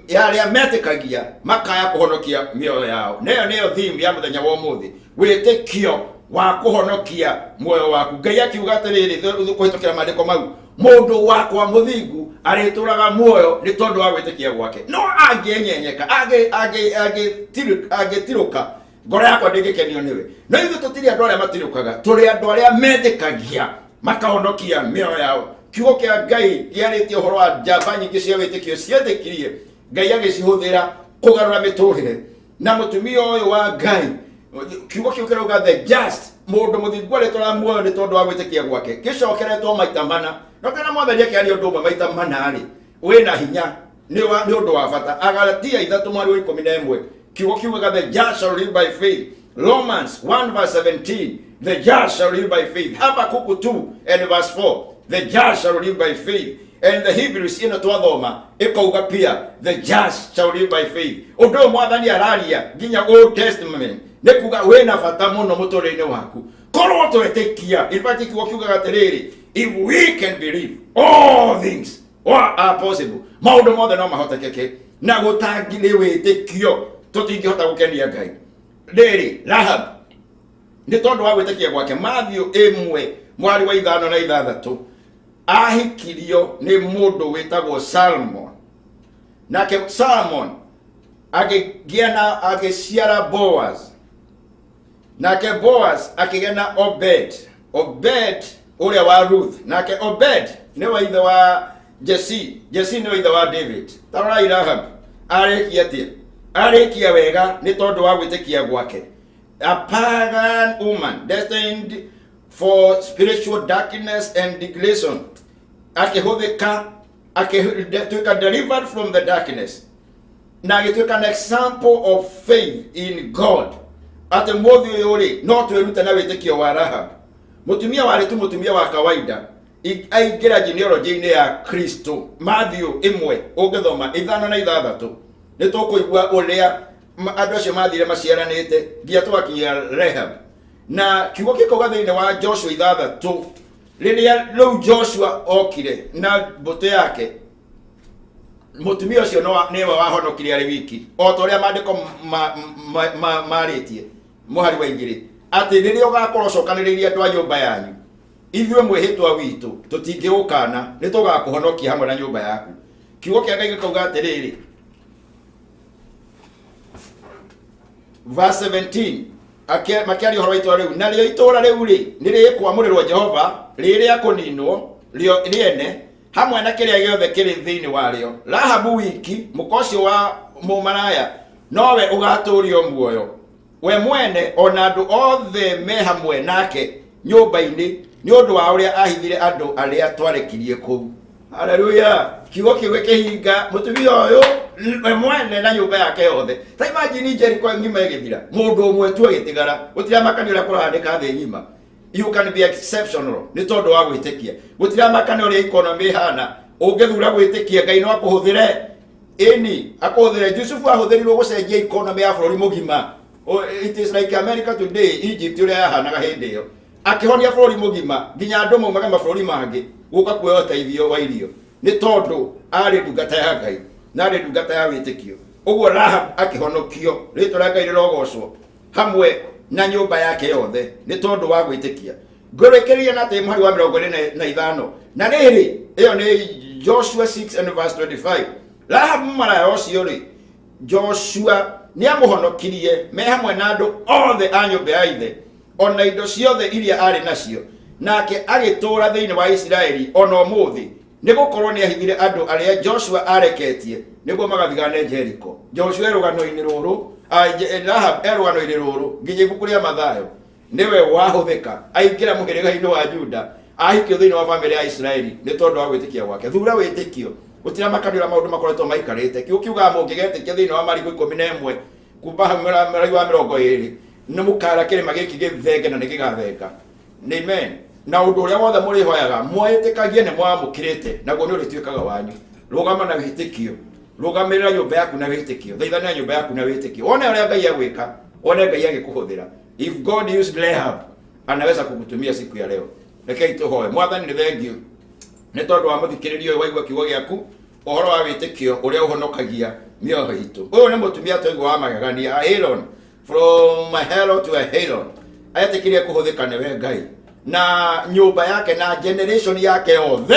S11: ya arĩa metĩkagia makaya kũhonokia mĩoyo yao. Na ĩyo nĩyo theme ya mũthenya wa ũmũthĩ, wĩtĩkio wa kũhonokia muoyo waku. Ngai akiuga atĩrĩrĩ kũhĩtũkĩra maandĩko mau, mũndũ wakwa mũthingu arĩtũraga muoyo nĩ tondũ wa gwĩtĩkia gwake. No angĩenyenyeka, angĩtirũka, ngoro yakwa ndĩngĩkenio nĩwe. No ithuĩ tũtirĩ andũ arĩa matirũkaga, tũrĩ andũ arĩa metĩkagia makahonokia mĩoyo yao. Kiugo kĩa Ngai kĩarĩtie ũhoro wa njamba nyingĩ cia wĩtĩkio cietĩkirie, Ngai agĩcihũthĩra kũgarũra mĩtũrĩre. Na mũtumia ũyũ wa Ngai, kiugo kĩu kĩrauga the just, mũndũ mũthingu arĩtũraga muoyo nĩ tondũ wa gwĩtĩkia gwake, gĩcokeretwo maita mana. No kana Mwathani akĩaria ũndũ ũmwe maita mana rĩ, wĩna hinya, nĩ ũndũ wa bata. Agalatia 3 mweri wa 11, kiugo kiugaga the just shall live by faith. Romans 1 verse 17, the just shall live by faith. Habakkuk 2 and verse 4, the just shall live by faith. And the Hebrews ĩno twathoma ĩkauga pia the just shall live by faith. Ũndũ ũyũ Mwathani araria nginya Old Testament nĩ kuga wĩna bata mũno mũtũrĩre-inĩ waku. Korwo twetĩkia, in fact kiugo kiugaga atĩrĩrĩ, if we can believe all things are possible, maũndũ mothe no mahotekeke, na gũtangĩ wĩtĩkio tũtingĩhota gũkenia Ngai. Rĩrĩ, Rahab nĩ tondũ wa gwĩtĩkia gwake, Matthew 1 mwari wa 5 na 6, ahikirio nĩ mũndũ wĩtagwo Salmon. Nake Salmon akĩgĩa na agĩciara Boaz. Nake Boaz akĩgĩa na Obed. Obed ũrĩa wa Ruth. Nake Obed nĩ wa ithe wa Jesse. Jesse nĩ wa ithe wa David. Ta rorai Rahab arĩkia atĩa? Arĩkia wega nĩ tondũ wa gwĩtĩkia gwake. A pagan woman destined for spiritual darkness and degradation, akĩhũthĩka, akĩtuĩka delivered from the darkness, na agĩtuĩka an example of faith in God. Atĩ mũthĩ ũyũ rĩ, no twĩrute na wĩtĩkio wa Rahab, mũtumia warĩ tu mũtumia wa kawaida, aingĩra genealogy-inĩ ya Kristo. Matthew 1 ũngĩthoma 5 na 6, nĩ tũkũigua ũrĩa andũ acio mathire maciaranĩte nginya tũgakinyĩra Rahab. Na kiugo gĩkauga thĩinĩ wa Joshua 6, rĩrĩa rĩu Joshua okire na mbũtũ yake, mũtumia ũcio nĩwe wahonokire arĩ wiki, o ta ũrĩa maandĩko marĩtie mũhari wa 2, atĩ rĩrĩa ũgakorwo ũcokanĩrĩirie andũ a nyũmba yanyu, ithuĩ mwĩhĩtwa witũ tũtingĩũkana, nĩ tũgakũhonokia hamwe na nyũmba yaku. Kiugo kĩa Ngai gĩkauga atĩrĩrĩ, verse 17, makĩaria ũhoro wa itũũra rĩu, narĩo itũũra rĩu rĩ, nĩ rĩkwamũrĩrwo Jehova, rĩrĩa kũninwo rĩene, hamwe na kĩrĩa gĩothe kĩrĩ thĩinĩ warĩo. Rahabu wiki, mũka ũcio wa mũmaraya, nowe ũgatũũrio muoyo, we mwene ona andũ othe me hamwe nake nyũmba-inĩ, nĩ ũndũ wa ũrĩa ahithire andũ arĩa twarekirie kũu. Haleluya. Kiugo kĩu gĩkĩhinga, mũtumia ũyũ we mwene na nyũmba yake yothe. Ta imagine Jericho ng'ima ĩgĩthira, mũndũ ũmwe tu agĩtigara, gũtiramakania ũrĩa kũrahanĩka thĩ ng'ima. You can be exceptional nĩ tondũ wa gwĩtĩkia. Gũtiramakania ũrĩa economy ĩhana, ũngĩthura gwĩtĩkia Ngai no akũhũthĩre. Ĩni, akũhũthĩre. Jusufu ahũthĩrirwo gũcenjia economy ya bũrũri mũgima. It is like America today, Egypt ũrĩa yahanaga hĩndĩ ĩyo. Akĩhonia bũrũri mũgima, nginya andũ maumaga mabũrũri mangĩ gũka kuoya ũteithio wa irio, nĩ tondũ arĩ ndungata ya Ngai na arĩ ndungata ya wĩtĩkio. Ũguo Rahab akĩhonokio, rĩtwa rĩa Ngai rĩrogocwo, hamwe na nyũmba yake yothe nĩ tondũ wa gwĩtĩkia. Ngũrĩkĩrĩria na atĩ mũhari wa 25, na rĩrĩ, ĩyo nĩ Joshua 6 and verse 25. Rahab mũmaraya ũcio rĩ, Joshua Nĩ amũhonokirie me hamwe na andũ othe a nyũmba ya ithe, ona indo ciothe iria arĩ nacio. Nake agĩtũũra thĩinĩ wa Isiraeli ona ũmũthĩ, nĩ gũkorwo nĩ ahithire andũ arĩa Joshua areketie nĩguo magathigane Jericho. Joshua rũgano-inĩ rũrũ, Rahab rũgano-inĩ rũrũ nginya ibuku rĩa Mathayo nĩwe wahũthĩka aingĩra mũhĩrĩga-inĩ wa Juda, ahikio thĩinĩ wa bamĩrĩ ya Isiraeli nĩ tondũ wa gwĩtĩkia gwake. Thura wĩtĩkio, gũtiramakanio ũrĩa maũndũ makoretwo maikarĩte. Kiugo kiugaga mũngĩgetĩkia thĩinĩ wa Mariko 11 kuma hau mũrahi wa 20 nĩ mũkara kĩrĩma gĩkĩ gĩthenge na nĩ gĩgathenga. Amen. Na ũndũ ũrĩa wothe mũrĩhoyaga mwĩtĩkagie nĩ mwamũkĩrĩte, naguo nĩ ũrĩtuĩkaga wanyu. Rũgama na wĩtĩkio, rũgamĩrĩra nyũmba yaku na wĩtĩkio, thaithania nyũmba yaku na wĩtĩkio, wone ũrĩa Ngai agwĩka, wone Ngai agĩkũhũthĩra. If God used Rahab, anaweza kukutumia siku ya leo. Rekei tũhoe. Mwathani, nĩ thengiũ nĩ tondũ wa mũthikĩrĩria ũyũ waigua kiugo gĩaku, ũhoro wa wĩtĩkio ũrĩa ũhonokagia mĩoyo itũ. Ũyũ nĩ mũtumia twaigua wa magegania, a Aaron, from a hero to a Aaron. Etĩkĩrie kũhũthĩka nĩwe Ngai, na nyũmba yake na generation yake yothe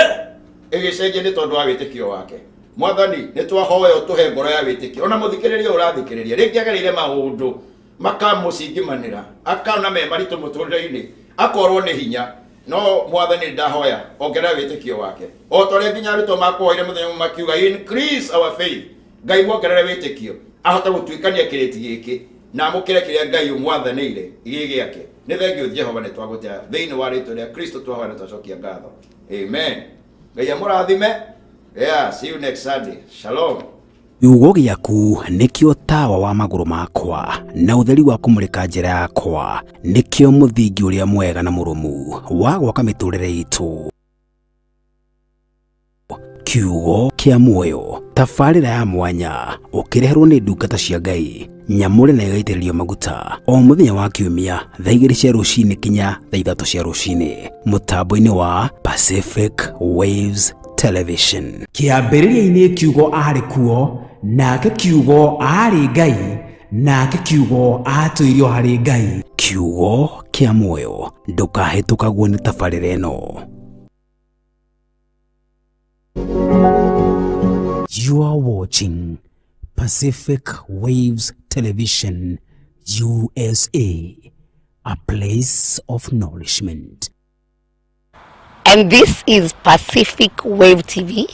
S11: ĩgĩcenjia nĩ tondũ wa wĩtĩkio wake. Mwathani, nĩ twahoya ũtũhe ngoro ya wĩtĩkio. Ona mũthikĩrĩria ũrathikĩrĩria rĩngĩ agereire maũndũ makamũcingimanĩra, akona me maritũ mũtũrĩre-inĩ, akorwo nĩ hinya, no Mwathani ndahoya ongerera wĩtĩkio wake, o ta ũrĩa nginya arutwo makũhoire mũthenya ũmwe makiuga increase our faith. Ngai muongerere wĩtĩkio ahote gũtuĩkania kĩrĩti gĩkĩ na amũkĩre kĩrĩa Ngai ũmwathanĩire gĩ gĩake. Nĩ thengio Jehova, nĩ twagũtĩa thĩinĩ wa rĩtwa rĩa Kristo twahoya na twacokia ngatho. Amen. Ngai amũrathime. Yeah, see you next Sunday. Shalom.
S4: Kiugo gĩaku nĩkĩo tawa wa magũrũ makwa na ũtheri wa kũmũrĩka njĩra yakwa, nĩkĩo mũthingi ũrĩa mwega na mũrũmu wa gwaka mĩtũrĩre itũ. Kiugo kĩa muoyo, tabarĩra ya mwanya ũkĩreherwo nĩ ndungata cia Ngai nyamũre na ĩgaitĩrĩrio maguta o mũthenya wa kiumia thaa 2 cia rũcinĩ kinya thaa 3 cia rũcinĩ mũtambo-inĩ wa Pacific Waves Television. Kĩambĩrĩria-inĩ kiugo arĩ kuo, nake kiugo aarĩ Ngai, nake kiugo aatũirio harĩ Ngai. Kiugo kĩa muoyo, ndũkahĩtũkagwo nĩ tabarĩra ĩno. You are watching Pacific Waves Television, USA, a place of nourishment.
S2: And this is Pacific Wave TV.